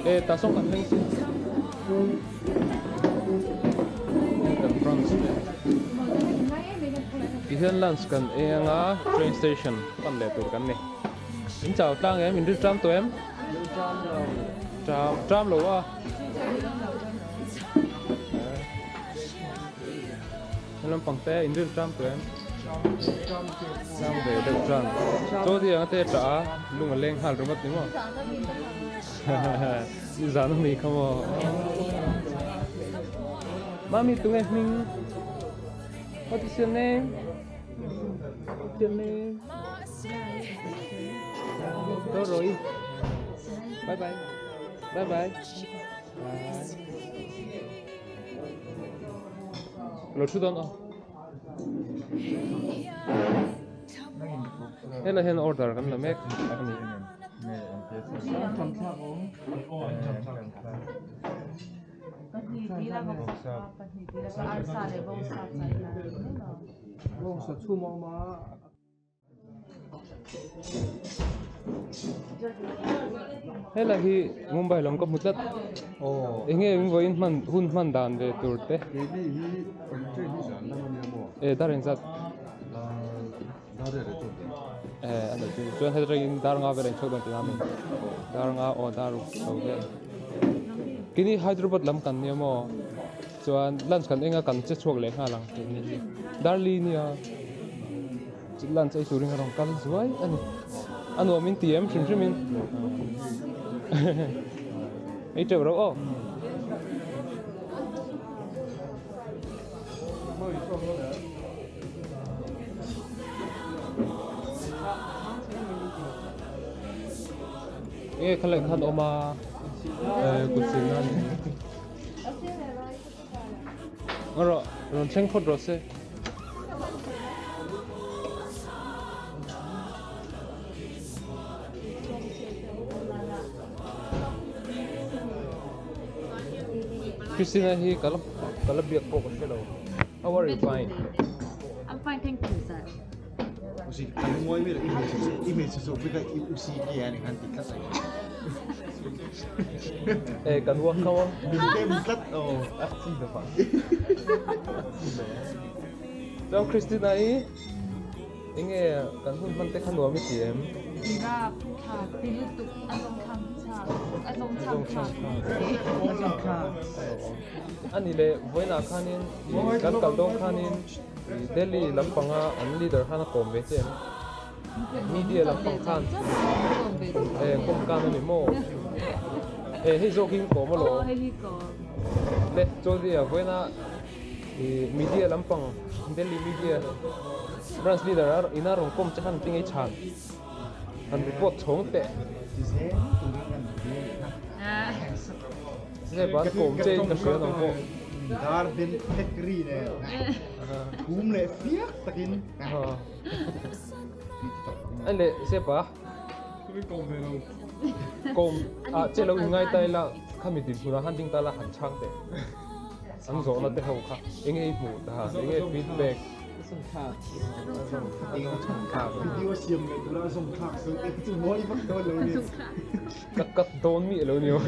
E ta sawng kan thleng sin. Kan branch te. Tihian lunch kan ei anga train station pan leh tur kan ni. In chau tlang em? In ri tram tawh em? Tram tram lo a. Helam pang te in ri tram tawh em? Tram ve deuh tram. Chaw ti ang te tah a lung a leng nghal ringawt ni maw? Ni zan a ni kha maw? Mami tunge hming? What is your name? What's your name? Doroi. Bye bye. Bye bye. Lo thu dawn aw. Helai hian order kan la mek a ni. Helai hi Mumbai lam ka hmu tlat eng nge in vawiin hman hun hman dan ve tur te e dar engzat e a ni chu chuan heta tangin dar nga vel a inchhuak dawn tihna a ni dar nga aw dar ruk chho vel keini Hyderabad lam kan nia maw chuan lunch kan eng a kan che chhuak leh nghal ang keini hi darli nia. Lunch ei turin a rawn kal zuai a ni. A nuam in ti em hrim hrim in. Ei teuh reuh aw. Nge khalai khan awm a kut sil na ni. Rawh rawn thleng phawt rawh se. Christina hi ka la ka la biak pawh ka hre lo. How are you fine? I'm fine, thank you, sir. Usi kan ngawi mi i hmeichhe zawk bik a i usi nge a ni khan ti tlat ai. E kan uak kho a. Min tem tlat aw. A chi lo vang. Chuan Christina i. Enge kan hun hman te kha nuam i ti em? Iraq tha ti lutuk a zawng thlang chak a zawng chhang thlak. Ani leh vawiinah khanin kan kal dawn khanin Delhi lampanga an leader khan a kawm ve che em? Media lampang khan e kawm kan ani maw? E hei zawk hi in kawm alawm. Le Chaudhary-a vawiinah I media lampang Delhi media branch leader a ina rawn kawm che khan tinge i chhan han report chhawng teh nge ban kawm che in ka hria nang pawh Garden factory ne thum leh fiak takin ai leh sepa kawm a che lo in ngai ta ila khami dinhmunah khan ding ta la han chhang teh. An zawhna te ho kha enge i hmuh ta, enge feedback? Video siam leh tura a zawng thlak so te chu mawi vak dawn lo ni. Ka cut dawn mi alo ni aw.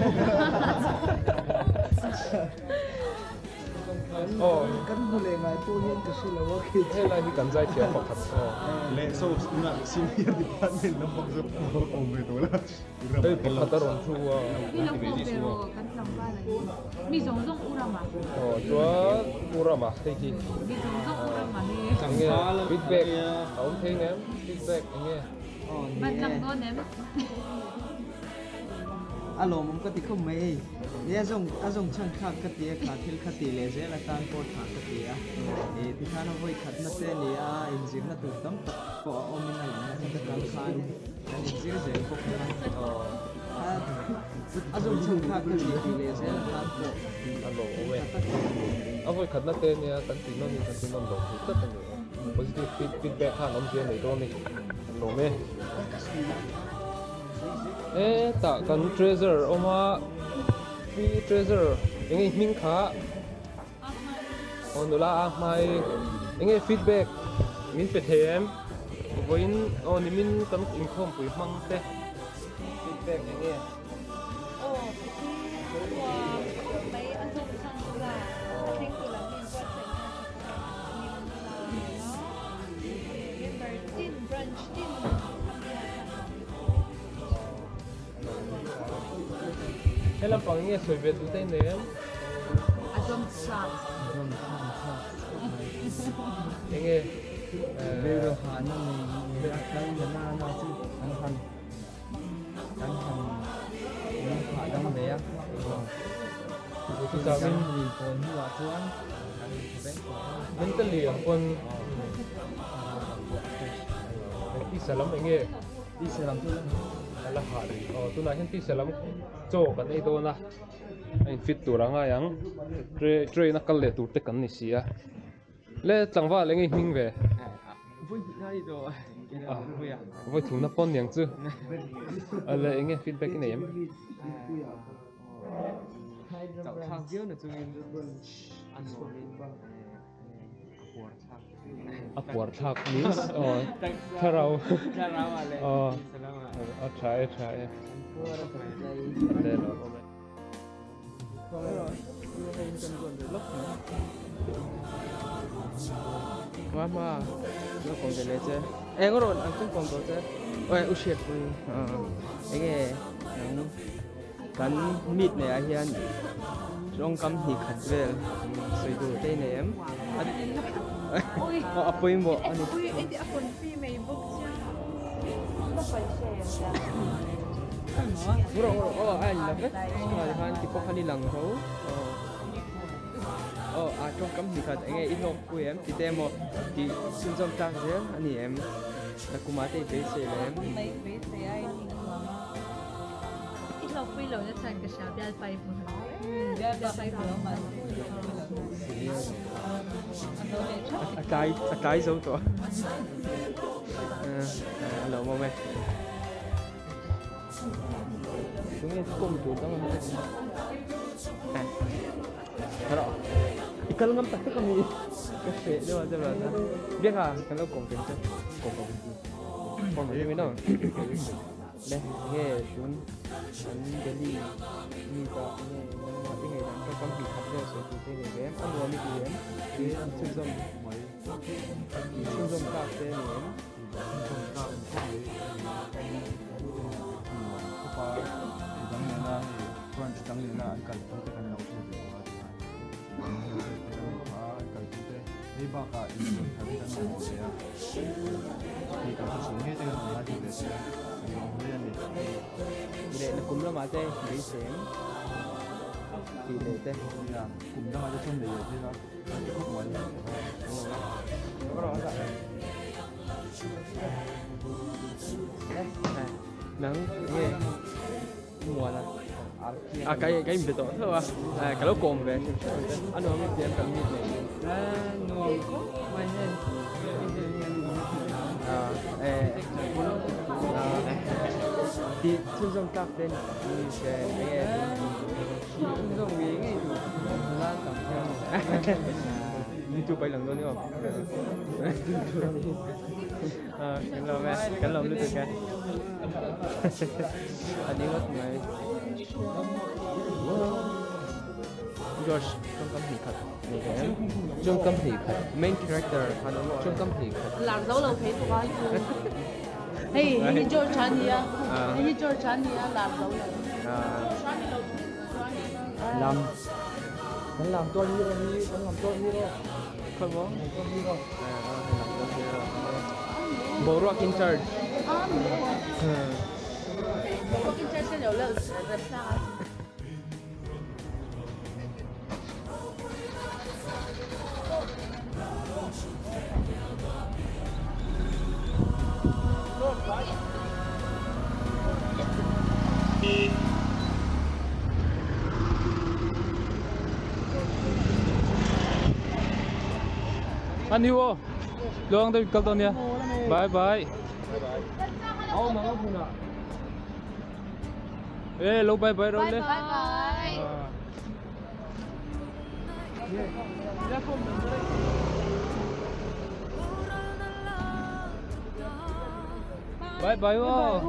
Aw. Kan hmu leh ngai pawh hian ka hre lo a khi. He lai hi kan zai thiam pakhat aw. Leh so tunah senior department lampang chu awm ve tawh la. Hei pakhat a rawn thu a. Mi lo kawm ve rawh kan tlangval a ni. Mi zawng zawng u rama. Aw chuan u rama hei hi. Mi zawng zawng u rama hi. Enge feedback a awm thei ngem feedback enge. Ban tlang dawn em. A lawmawm ka ti khawp mai hei. Ni a zawng a zawng chhan thlak ka ti a kha thil kha tih leh zel atan pawh tha ka ti a. Ih tikhan a vawi khatna te a ni a inzirna tur tam tak pawh a awmin a lang a heta kal khan. Kan inzir zel bawk a, a zawng chhan thlak ka ni tih leh zel atan pawh a lo awm e. A vawi khatna te nia kan ti nawn in kan ti nawn lo thei tlat a ni. Positive feedback khan awmzia nei dawn a ni. Kan lawm e. Hetah kan treasure awm a, pi treasure eng nge hming kha Aw nula a hmai enge feedback min pe thei em vawiin aw nimin kan inkhawmpui hmang te feedback enge. Aw nuam khawp mai a zawng chhang nula a thleng tu lam hi buatsaih na tha khawp a ni nula member tin branch tin a bia kha nuam lutuk He lampang enge sawi ve duh te i nei em? A zawm thlak. Enge Rilru hahna nei nei a kal na na na chu an han an han min hahdam ve a. Chutah min pawn hnuah chuan kan in veng tawh a. Mentally ang pawn tisa lam enge Tisa lam chu a la hah rih. Aw tunah hian tisa lam chaw kan ei dawn a. A in fit tur a ngai ang train a kal leh tur te kan ni si a le tlangval eng nge hming ve vawi thumna pawn niang chu a le eng nge feedback i nei em a puar thlak means aw thlarau aw a tha e tha e le lo awm e. Hma hma lo kawm ve leh che eng rawn an tum kawm tawh che oi u hriat pui enge nang kan meet nei ah hian tawngkam hnih khat vel sawi tur te i nei em a pawimawh a ni. Aw a in la vek chungah khan ti pawh khan i lang tho aw a tawngkam hnih khat enge i hlawk pui em ti te emaw tih chhunzawm tlak zel a ni em nakumah te i beisei leh em. I hlawkpui lo na chhan ka hria bialpa i hmu lo. Bialpa kha i hmu lo mahse i hlawkpui lo. A zo leh thap. A tlai a tlai zo tawh. A lo awm e. Tunge kawm tur dang an awm. Hara. I kal ngam tak tak ami. Ka hreh deuh a chawla ta. Biaka kan lo kawm veng che. Kawm kawm. Kawm veng no. Le nge tun an Delhi mi ta nge nangmah i ngaihdan tawngkam hnih khat vel sawi tur te nei ve em? A nuam i ti em? Chhunzawm. Chhunzawm tlak te ni em? Chhunzawm tlak ni khawp mai nuam khawp a, midang nena hei branch dang nena an kalpui te kan lo hre ve tawh a ti a, an hre te kan nei phah a, an kalpui te hei bakah inbual thar hi kan mamawh ve a, hei kan hre chhung ngei te kan rawn ngaithla ve thei a, kan lawm hle a ni. Leh na kum lamah te beisem tih leh te. Nia, kum dangah te chuan nei leh thei la. Nang nge muan a a kai kai in be tawh tho a ka lo kawm ve hrim hrim te a nuam in tiang kan meet nei nuam khawp mai hei a e ti chhunzawm tlak te ni se enge Chhunzawm ngei ngei tur nula tam hian YouTube a i lang dawn ni maw? Kan lawm e, kan lawm lutuk e. A ni ngawt mai. George, tawngkam hnih khat nei ve em? Tawngkam hnih khat, main character tawngkam hnih khat. Lar zo lo thei tuk a chu. Hei, hei hi George a nia. Hei hi George a nia, lar zo lo. Lam. Kan lam tual hero hi, kan lam tual hero. Khawi maw? Lam tual hero. Lam tual hero. Boruak in charge. Boruak in charge lo lo rem sang a. Anh yêu ô Luang đây kal dawn nia Bye bye Ê lâu bye bye rồi le Bye bye. Bye bye aw.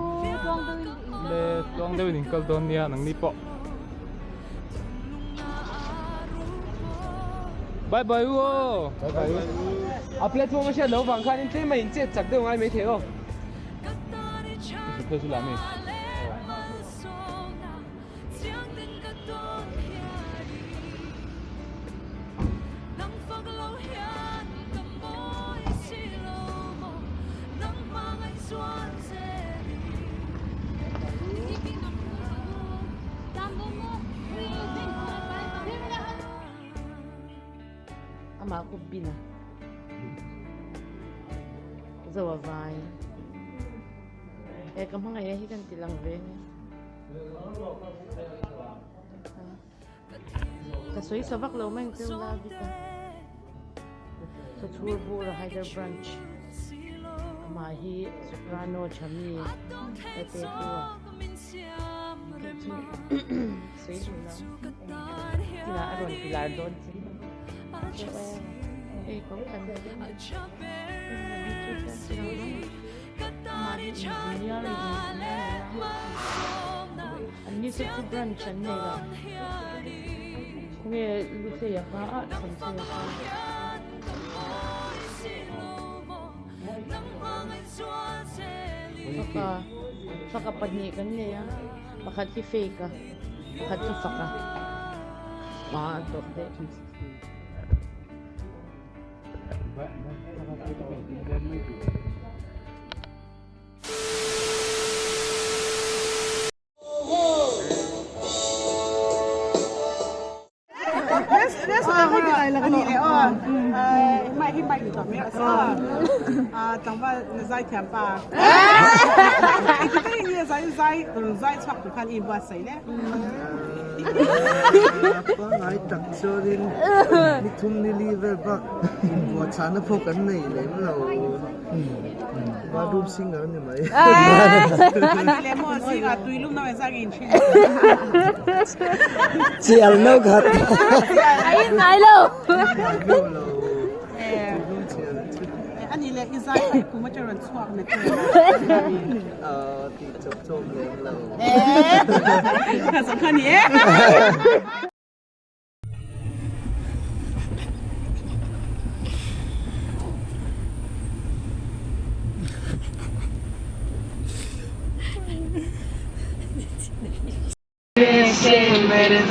Le tluang deuhin in kal dawn nia nang ni pawh. Bye bye u aw. Bye bye u. A platform a hriat loh vang khan in tlem a in chet chak deuh ngai maithei aw. Phei chu lah mi. Amah kawp bin a zo a vai e ka hmangaih hi kan ti lang ve nia ka sawi sa vak lo mai ang cheu la bik a Chhur bur a Haider branch amah hi soprano Chami te tu a sawi duh lo tinah a rawn ti lar dawn che hei ko kan amah hi engineering an ni chu chu branch an nei lo khawnge Lusei a kha a Chhamchei a kha. Faka faka pahnih kan nei a pakhat hi fake a pakhat chu faka ah a tawp daih. Pangai tak chuanin ni thum ni li vel bak inbuatchahna pawh kan nei lem lo. Bathroom singer a ni mai. Chial no khat. A in ngai lo. Ani leh i zai kha i kum atang rawn chhuak na che. Tih chawp chawp lem lo. Ka kha ni e.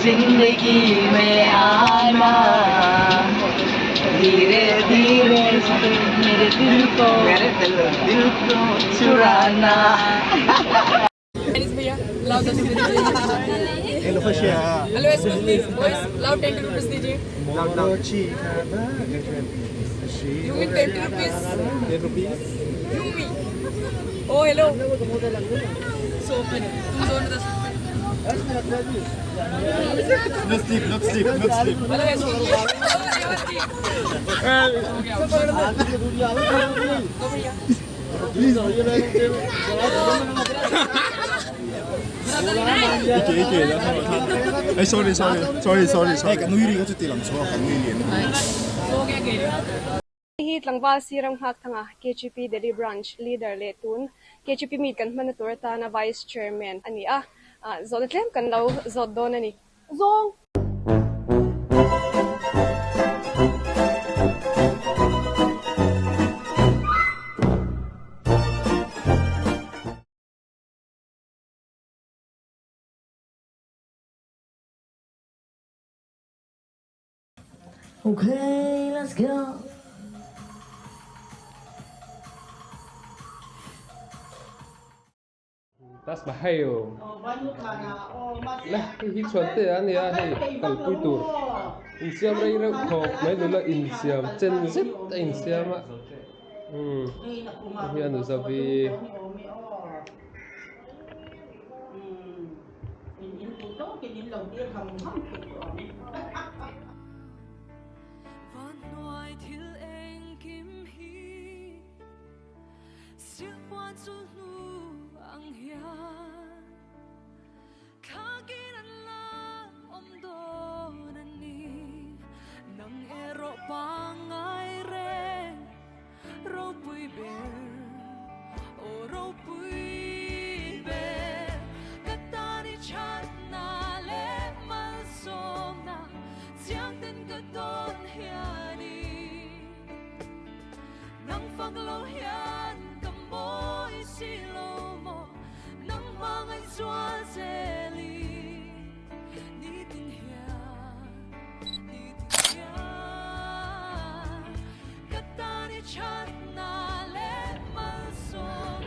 जिंदगी में आना धीरे धीरे मेरे दिल को मेरे दिल दिल को चुराना भैया लाओ 10 रुपए दीजिए। Hello excuse me boys, लाओ 20 रुपीस दीजिए। You mean 20 rupees? 10 rupees. You me. Oh hello. So funny. तुम दोनों 10 रुपए। Not sleep, not sleep, not sleep. Hello excuse me. हो गया। दो भैया। Ike, ike. Hey, sorry, sorry, sorry, sorry, sorry. Hey, kan nui ri ka chu ti lang chhuak kan nui lian. हो गया game. Hi tlangval Siram nghak thanga KGP Delhi Branch Leader leh tun KGP meet kan hman na tur atana Vice Chairman a ni a, zawhna tlem kan lo zawt dawn a ni. Zawng! Okay, let's go. Taj Mahal la hei hi chhuan te a nia hei kalpui tur insiam rei reuh thawk mai nula insiam chen zet a insiam a umm hei hian uzavi.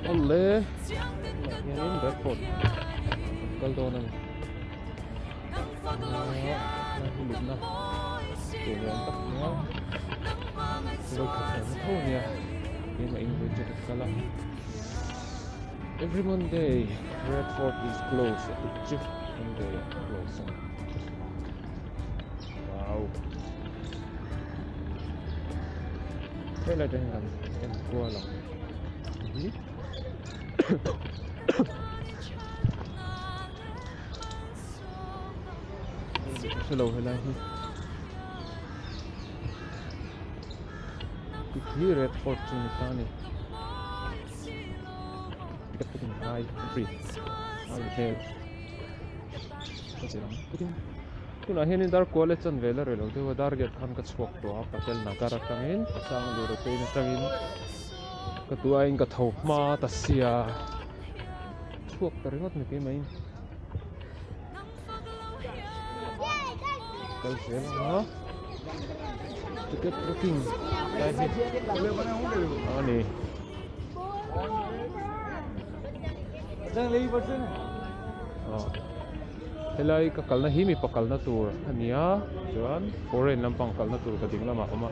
Awle tunah hianin Redfort kan kal dawn a ni ah hi lutna tur lian tak nia vawi khat kalna tho ania keimah in vawi chu ka kal a every Monday Redfort is closed a tih chu Monday ah close a ni wow helai te hian kan en kual ang. Hrelo helai hi tikhi red fort chu ni ta ni ticket pawh in ngai free a ni hmel ka che ang putin tunah hianin dar kual e chan vel a rei lo deuh a dar riat khan ka chhuak tawh a Patel Nagar atangin Sanglur train atangin. Ka tuain ka tho hma ta sia chhuak ta ringawt ni keimah in kal zel ang a ticket booking lai hi a ni. Helai ka kalna hi mipa kalna tur a ni a chuan foreign lampang kalna tur ka ding lamah a awm a.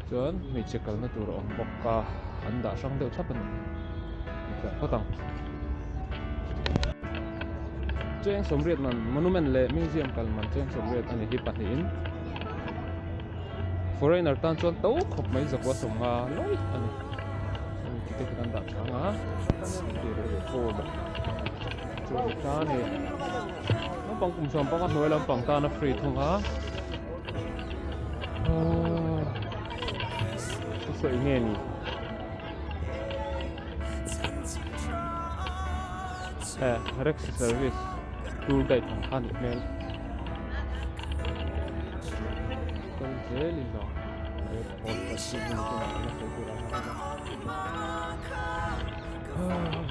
Chuan hmeichhe kalna tur a awm bawk a, an dah hrang deuh thlap a ni. Infiah phawt ang. Cheng sawmriat man monument leh museum kal man cheng sawmriat a ni hi pahnihin foreigner tan chuan to khawp mai zakua sawmnga lawi a ni. Hemi ticket hi kan dah tha ang a, chu ni ta a ni. Naupang kum sawm panga hnuai lampang tan a free thung a. Ka sawi nge ni? He Rex service tour guide ang kha nih hmel. Kal zel in lo. Airport ka chu hmun chu nang la sawi tur ang a.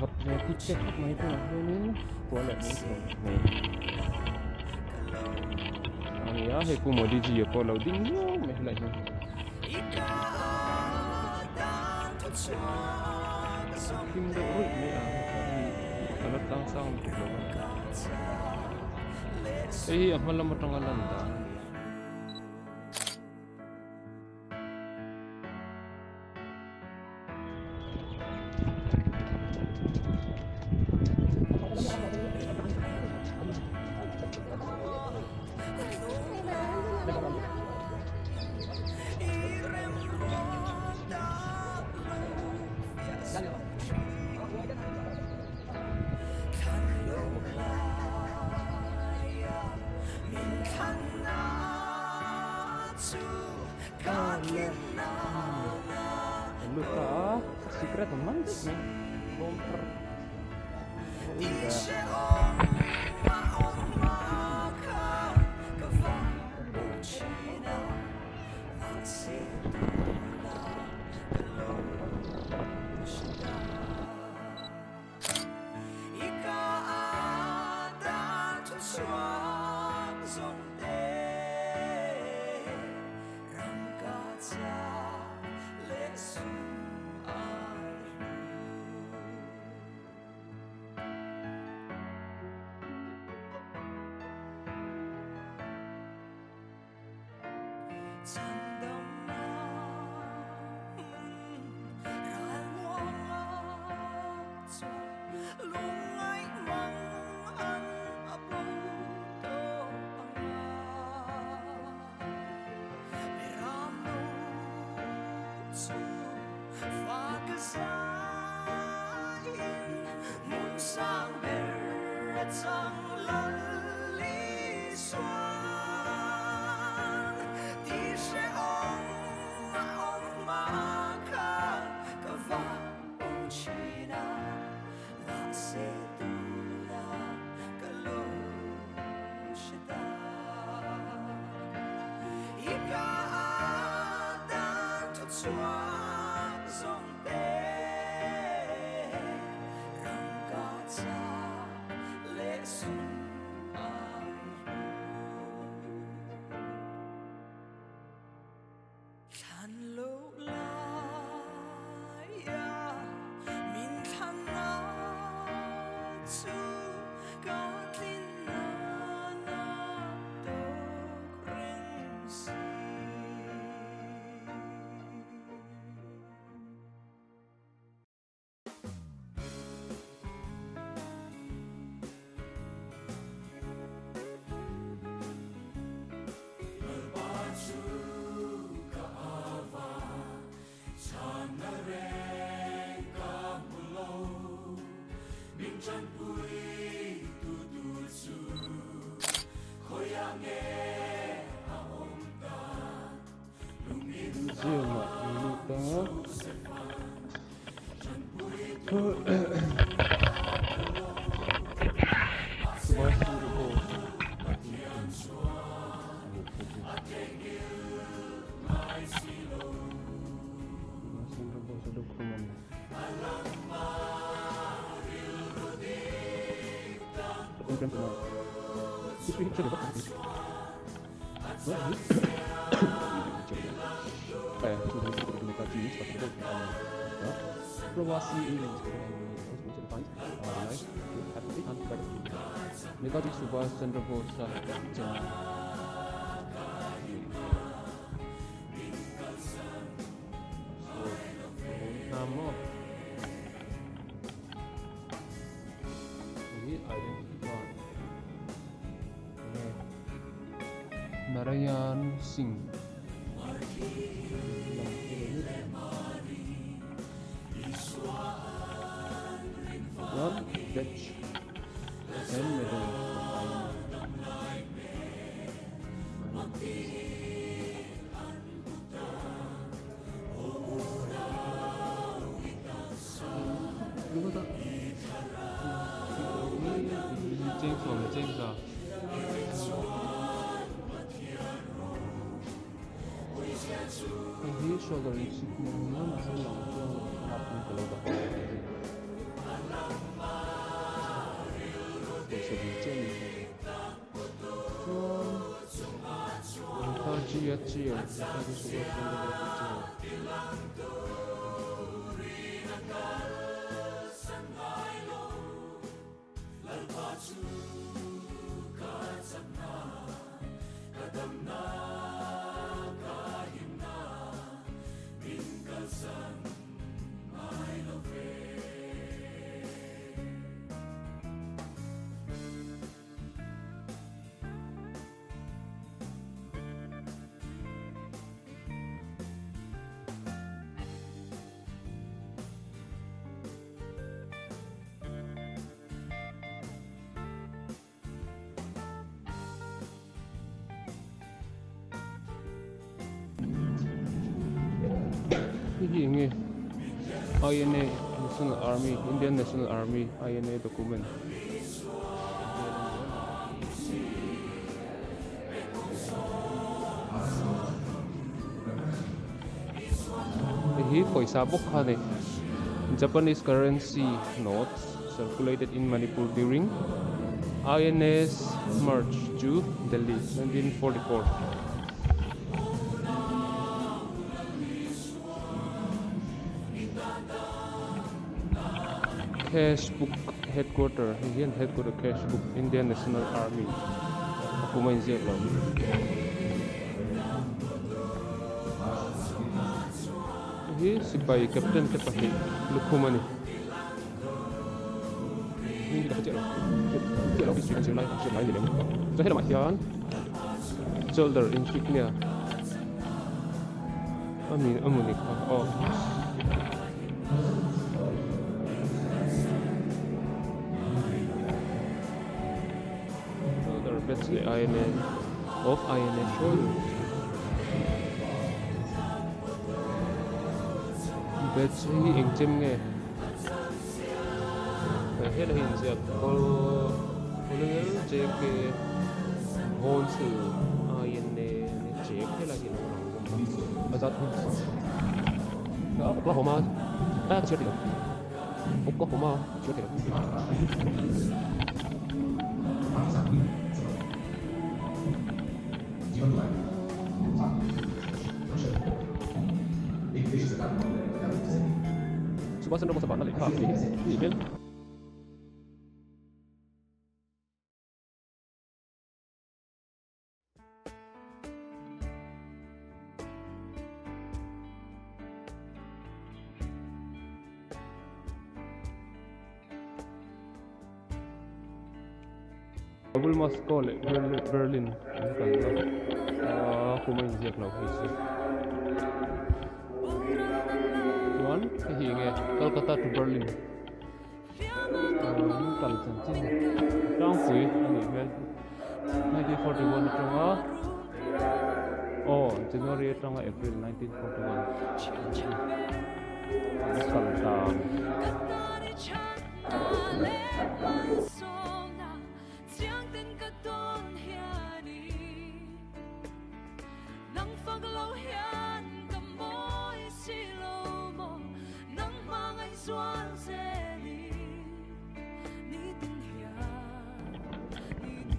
Vawt ve tit te khawp mai tunah hianin khua leh mai thei nei. a ni a hei Pu Modi ji pawh a lo ding miau mai helaiah hian. Thim deuh ruih mai a hei a la tlang sang lutuk lo a hei hi a hma lam atanga lan dan a ni a. An lut ta a secret an man daih mai bawm thar Museum ah an lut a Netaji Subhash Chandra Bose a chen Narayan Singh chuan badge and medal Hei hi shoulder equipment a nia mahse lang chuan thlalak hi ka lo dah ve a ni. Pawisa dil chiah a ni chuan. Chia chair Netaji Subhash Chandra Bose chair. Hei hi enge INA National Army Indian National Army INA document hei hi pawisa bawk kha a ni Japanese currency notes circulated in Manipur during INS march to Delhi 1944. Cash book headquarter hei hian headquarter cash book Indian National Army a kum a inziak lo. Hei hi sipai captain te pahnih lukhum a ni. Chuan helamah hian shoulder insignia ami a mawni kha aw. Shoulder badge leh INA of INA shoulder badge hi eng chem nge? Helai hi inziak Colonel JK Bhonsle INA J helai hi a lo lang bawk a azad hind Oklahoma a chhiar thei lo Oklahoma chhiar thei lo. Subhas Chandra Bose bahna lehkha a ni hi hmel. Kabul Moscow leh Berlin an kalna a kum a inziak lo hei chu chuan hei hi enge Kolkata to Berlin an kal chanchin tlangpui a nih hmel 1941 atanga aw January atanga April 1941 an kal tan.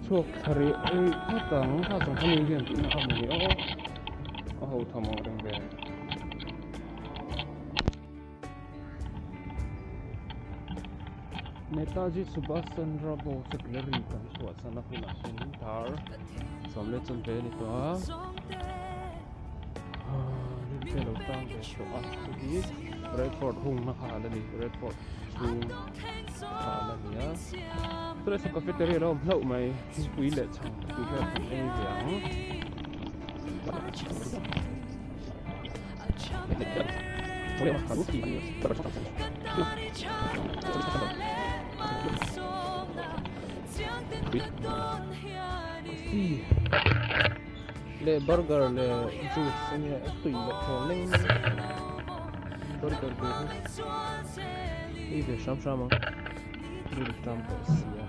Chhuak thla rih rih phawt ang kha zawng kha mi hian tihna a hmu ni aw a ho tham ang reng ve. Netaji Subhas Chandra Bose gallery kan chhuah san a hunah hianin tar sawm leh chanve a ni tawh a rin te lo tang ve tawh a hei hi Red Fort hungna kha ala ni Red Fort chhung kha ala ni a chulai saw cafeteria lo awm hlauh mai thingpui leh chhang tih vel kan ei ve ang. Coffee leh burger leh juice a nia a tui loh hmel leng mai burger ve hi ei ve hram hram ang rilru tam tawh sia.